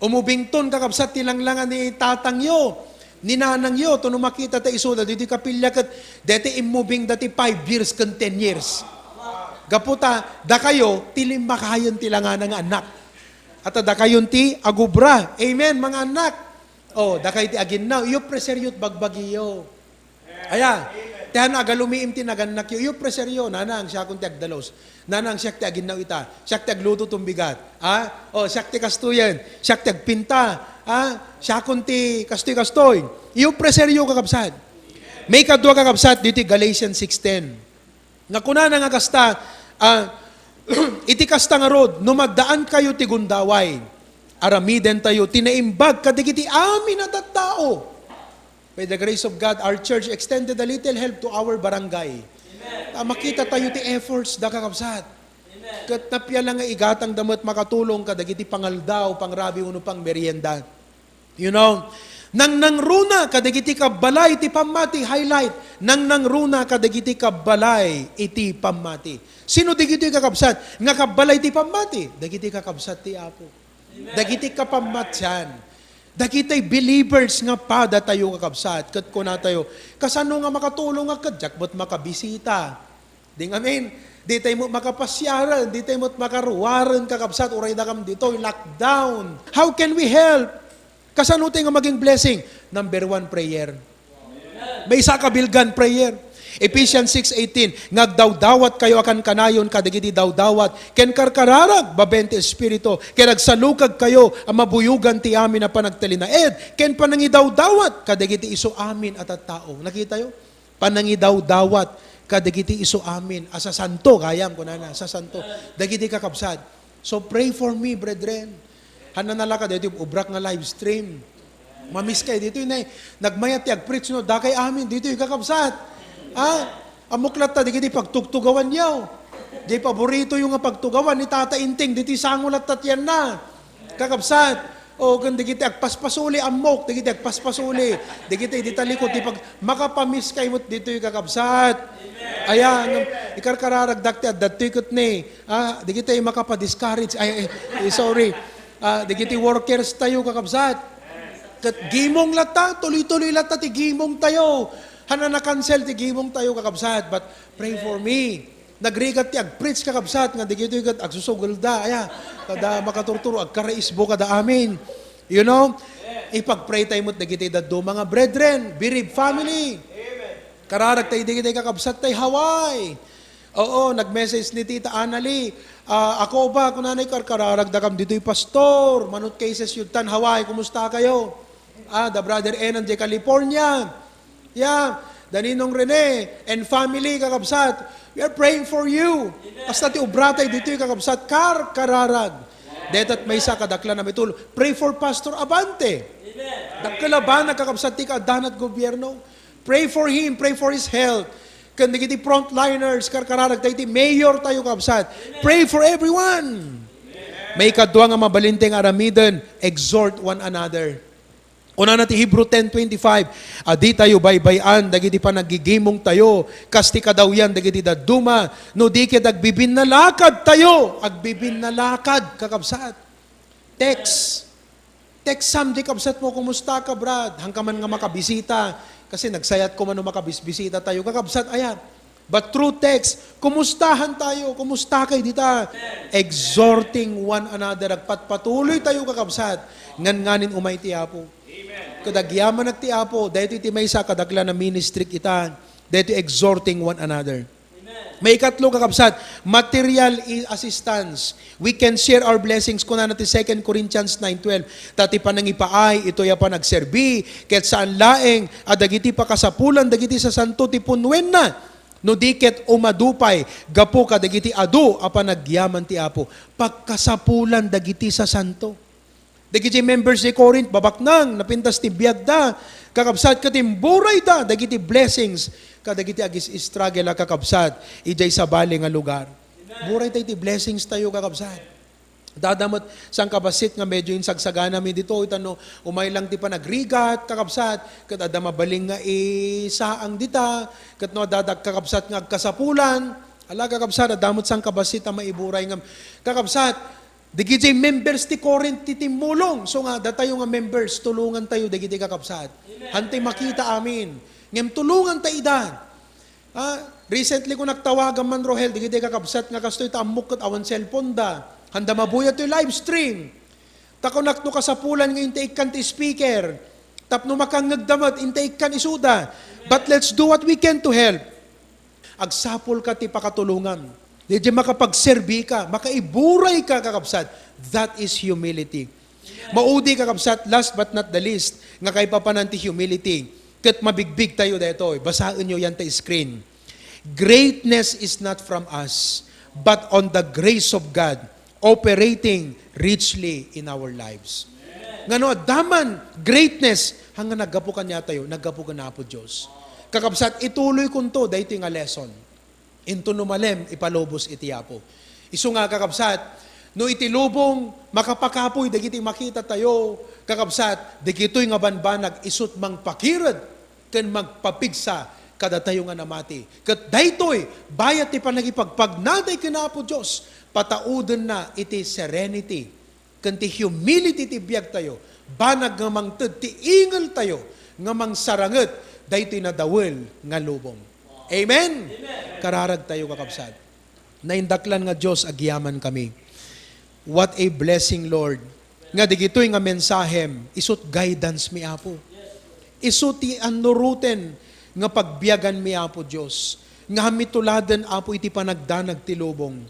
umubington, kakabsat, ti langlanga ni tatangyo, ni nanangyo, to no makita ta isuda, ditoy kapilya ket deti immubing dati five years ken ten years. Gapu ta, dakayo, ti limmakayen ti langana nga annak. At dakayon ti agubra. Amen, mga annak. Oh, dakay ti aginnaw. Iyo, preseryo ti bagbagiyo. Aya, ti haan agalumiim ti nagannakyo. Iyo, preseryo, nanang, siakon ti agdalus. Nanang, siak ti aginnaw ita. Siak ti agluto ton bigat. Ha? O, siak ti kastoyen. Siak ti agpinta. Ha? Siakon ti kastoy-kastoy. Iyo, preseryo, kakabsat. Maikadua, kakabsat, ditoy Galatians six ten. Nga kunana nga kasta, ah, iti kasta ngarud, no magdaankayo ti gundaway, aramidentayo ti naimbag kadagiti amin a tattao. By the grace of God, our church extended a little help to our barangay. Ta makita tayo ti efforts da, kakabsat. Ket napia la nga igatang da met makatulong kadagiti pangaldaw, pangrabi, wenno pangmerienda. You know, nangnangruna kadagiti kabbalay iti pammati, highlight, nangnangruna kadagiti kabbalay iti pammati. Sino dagitoy, kakabsat, nga kabbalay iti pammati? Dagiti kakabsat ti Apo. Dagiti kapammatian. Dagiti believers nga padatayo, kakabsat, ket kunatayo, kasano nga makatulong a ket diak met makabisita? Ding amin, di tayo met makapasiaren, di tayo met makaruaren, kakabsat, uray dakam ditoy, lockdown. How can we help? Kasano tayo nga maging blessing? Number one, prayer. Maysa a kabilgan, prayer. Ephesians six eighteen, nga agdawdawatkayo a kankanayon kadagiti dawdawat ken karkararag babaen ti Espiritu, ken agsalukagkayo a mabuyogan ti amin a panagtalinaed ken panangidawdawat kadagiti isu amin a tattao. Nakitayo? Panangidawdawat kadagiti isu amin a sasanto, gayam, kunana, sasanto. Dagiti kakabsat. So pray for me, brethren. Haan a nalaka daytoy ubrak nga live stream. Mamiskay ditoy, nay, nagmayat ti agpreach, no, dakay amin ditoy, kakabsat. Ha? Ammok latta dagiti pagtugtugawanyo. Di paboritoyo nga pagtugawan ni Tata Inting, ditoy sango latta ti yanna. Kakabsat, o, ken dagiti agpaspasuli, ammok, dagiti agpaspasuli, dagiti dita likod, ti pag-, makapamiskay met ditoy, kakabsat. Aya, ngem ikarkararagdak ti adda ditoy ket ni, ah, dagiti makapa-discourage, ay, ay, ay, sorry. Ah, dagiti workers tayo, kakabsat. Ket gimong latta, tuloy-tuloy latta ti gimong tayo. Haan a na-cancel ti gimong tayo, kakabsat, but pray for me. Nagrigat ti agpreach, kakabsat, nga dagitoy ket agsusugelda, aya, kada makaturturo, agkaraisbo kada amin. You know? Ipagpray tayo met dagiti dadduma nga brethren, bereaved family. Kararag tayo dagiti kakabsat tayo Hawaii. Oo, nag-message ni Tita Annalie. Ah, ako ba, kunanay, karkararagdakam ditoy, Pastor. Manut cases yudtan, Hawaii, kumusta kayo? Ah, the brother Enan, di California. Yeah. Da Ninong Rene and family, kakabsat, we are praying for you. Kasta ti obrata ditoy, kakabsat, karkararag. Dayta met maysa kadaklan a maitulong. Pray for Pastor Abante. Dakkel a banag, kakabsat, ti kaaddanat gobierno. Pray for him, pray for his health. Ken dagiti frontliners, karkararag, dagiti mayor tayo, kabsat. Pray for everyone. Maikadua nga mabalin ti nga aramiden, exhort one another. Kunana ti Hebrew ten twenty-five, a ditayo baybay-an dagiti panaggigimong tayo, kas ti kadawyan dagiti dadduma, no di ket agbibinnalakad tayo, agbibinnalakad, kakabsat. Text. Text-am di kabsat mo, "Kumusta ka, Brad? Hanka man nga makabisita?" Kasi nagsayat ko man no makabisbisita tayo. Kakabsat, aya. But through text, "Kumustahan tayo? Kumusta kay dita?" Exhorting one another. Agpatpatuloy tayo, kakabsat. Ngan nganin umay ti Apo. Ket agyamanak ti Apo, daytoy ti maysa kadaklan a ministry ita. Daytoy exhorting one another. Maikatlo, kakabsat, material i-, assistance. We can share our blessings, kunana ti Second Corinthians nine twelve. Ta ti panangipaay, itoy a panagserbi, ket saan laeng a dagiti pakasapulan dagiti sasanto ti punwenna, no di ket umadu pay gapu kadagiti adu a panagyaman ti Apo. Pagkasapulan dagiti sasanto. Dagiti members ti Corinth, babaknang, napintas ti biagda. Kakabsat, ket imburayda dagiti blessings kadagiti agis-struggle a kakabsat idiay sabali nga lugar. Burayda iti blessings tayo, kakabsat. Adda met sangkabassit nga medyo insagsaganami ditoy, ta no umay lang ti panagrigat, kakabsat, ket adda mabalin nga isaang dita, ket no adda, kakabsat, nga agkasapulan, ala, kakabsat, adda met sangkabassit a maiburay ngem, kakabsat, Dagiti members ti Corinth ti timmulong. So nga, datayo nga members, tulongan tayo dagiti kakabsat. Hantay makita amin. Ngem tulongan ta ida. Ah, recently ko nagtawagan man, Rohel, dagiti kakabsat nga kastoy ta ammok ket awan cellphone da. Handa mabuyat toy live stream. Ta kunak no kasapulan nga inta ikkan ti speaker. Tapno makangngegda met, inta ikkan isuda. But let's do what we can to help. Agsapulka ti pakatulongan. Daydiay makapagserbika, makaiburayka, kakabsat. That is humility. Maudi, kakabsat, last but not the least, nga kaipapanan ti humility. Ket mabigbig tayo daytoy. Basaenyo yan ta screen. "Greatness is not from us, but on the grace of God operating richly in our lives." Nga no adda man greatness, hanga naggapu kaniatayo, naggapu ken Apo Dios. Kakabsat, ituloy kunto daytoy nga lesson. Inton umalem, ipalubos iti Apo. Isu nga, kakabsat, no iti lubong, makapakapuy dagiti makita tayo, kakabsat, dagitoy nga banbanag isut' mangpakired ken magpapigsa kadatayo nga namati. Ket daytoy, bayat ti panagipagpagnatay ken Apo Dios, pataudenna iti serenity ken ti humility ti biagtayo, banag nga mangted ti ingeltayo nga mangsaranget daytoy nadawel nga lubong. Amen? Amen. Kararagtayo, kakabsat. Naindaklan nga Dios, agyamankami. What a blessing, Lord, nga digitoy nga mensahem, isut' guidance mi, Apo. Isu ti annuruten nga pagbiagan mi, Apo Dios, nga han mi tuladen, Apo, iti panagdanag ti lubong.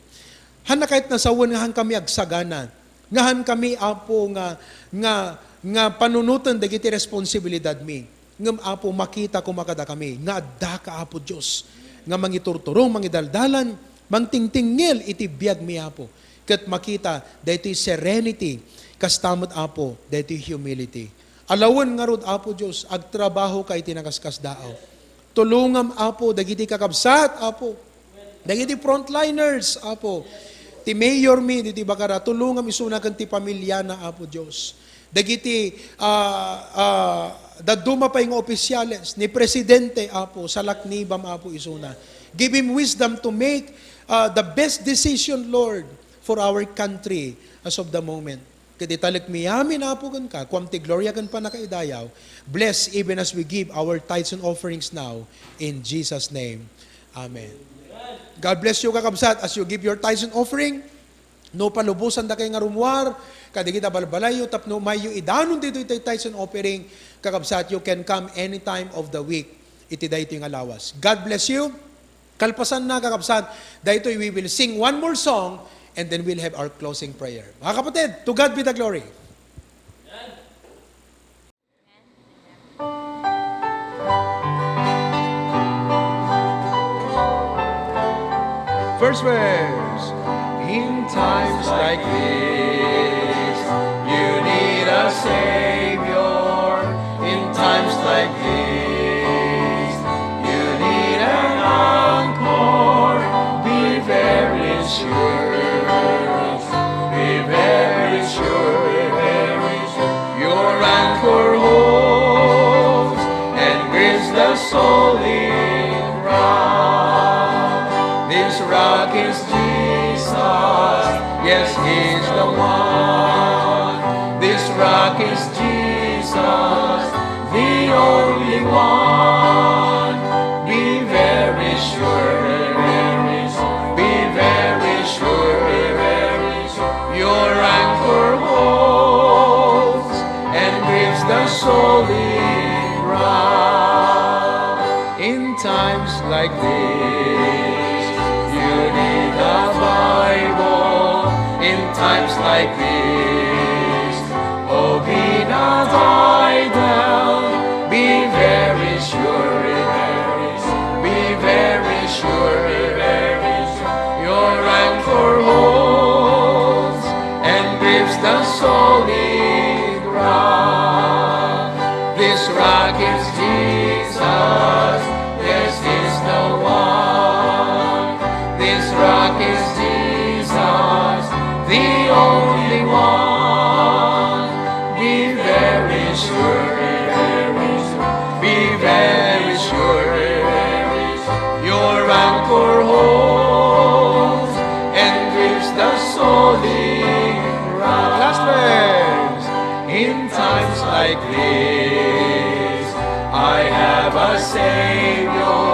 Han na kayat nasawen nga han kami agsagana, nga han kami, Apo, nga, nga, nga panunoten dagiti responsibilidad mi. Ngem, Apo, makita koma kadakami nga addaka, Apo Dios, nga mangiturturong, mangidaldalan, mangtingtingngel iti biag mi, Apo. Ket makita daytoy serenity, kasta met, Apo, daytoy humility. Alawen ngarud, Apo Dios, agtrabahoka iti nakaskasdaaw. Tulongam, Apo, dagiti kakabsat, Apo. Dagiti frontliners, Apo. Ti mayor mi, diti Bacara, tulongam isuna ken ti pamiliana, Apo Dios. Dagiti, ah, ah, dadduma pay nga opisyales, ni Presidente, Apo, salaknibam, Apo, isuna. Give him wisdom to make, ah, the best decision, Lord, for our country as of the moment. Ket italek mi amin, Apo, kenka, kuam ti gloria ken pannakaidayaw. Bless even as we give our tithes and offerings now. In Jesus' name, amen. God bless you, kakabsat, as you give your tithes and offering. No palubosan dakay nga rummuar kadagiti balbalayyo tapno mayyo idanon ditoy ti tithes and offering, kakabsat, you can come anytime of the week iti daytoy nga lawas. God bless you. Kalpasanna, kakabsat, daytoy we will sing one more song and then we'll have our closing prayer. Mga kapatid, to God be the glory. First verse. In times like this, you need a Savior. In times like this, you need an anchor. Be very sure. Be very sure. Be very sure. Your anchor holds and grieves the solid rock. This rock is Jesus. Yes, He's the one. This rock is Jesus, the only one. Be very sure. Be very sure. Be very sure. Your anchor holds and grieves the solid rock. In times like this, you need a Bible. In times like this, oh, be not idle. Be very sure. Be very sure. Be very sure. Your anchor holds and grieves the solid rock. This rock is Jesus. This is the one. This rock is Jesus, the only one. Be very sure. Be very sure. Your anchor holds and grieves the solid rock. Last verse. In times like this, I have a Savior.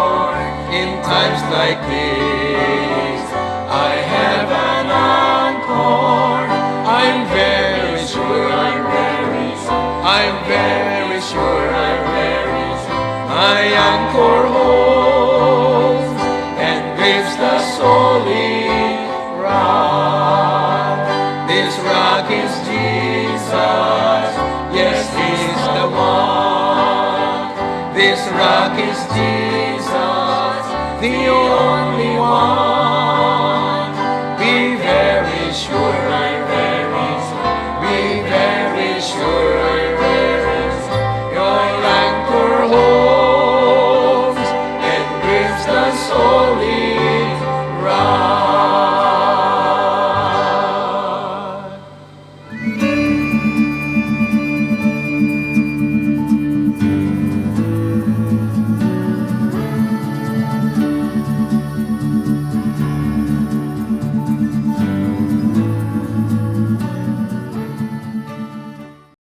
In times like this, I have an anchor. I'm very sure. I'm very sure. I'm very sure. I'm very sure. My anchor holds and grieves the solid rock. This rock is Jesus. Yes, He's the one. This rock is Jesus, the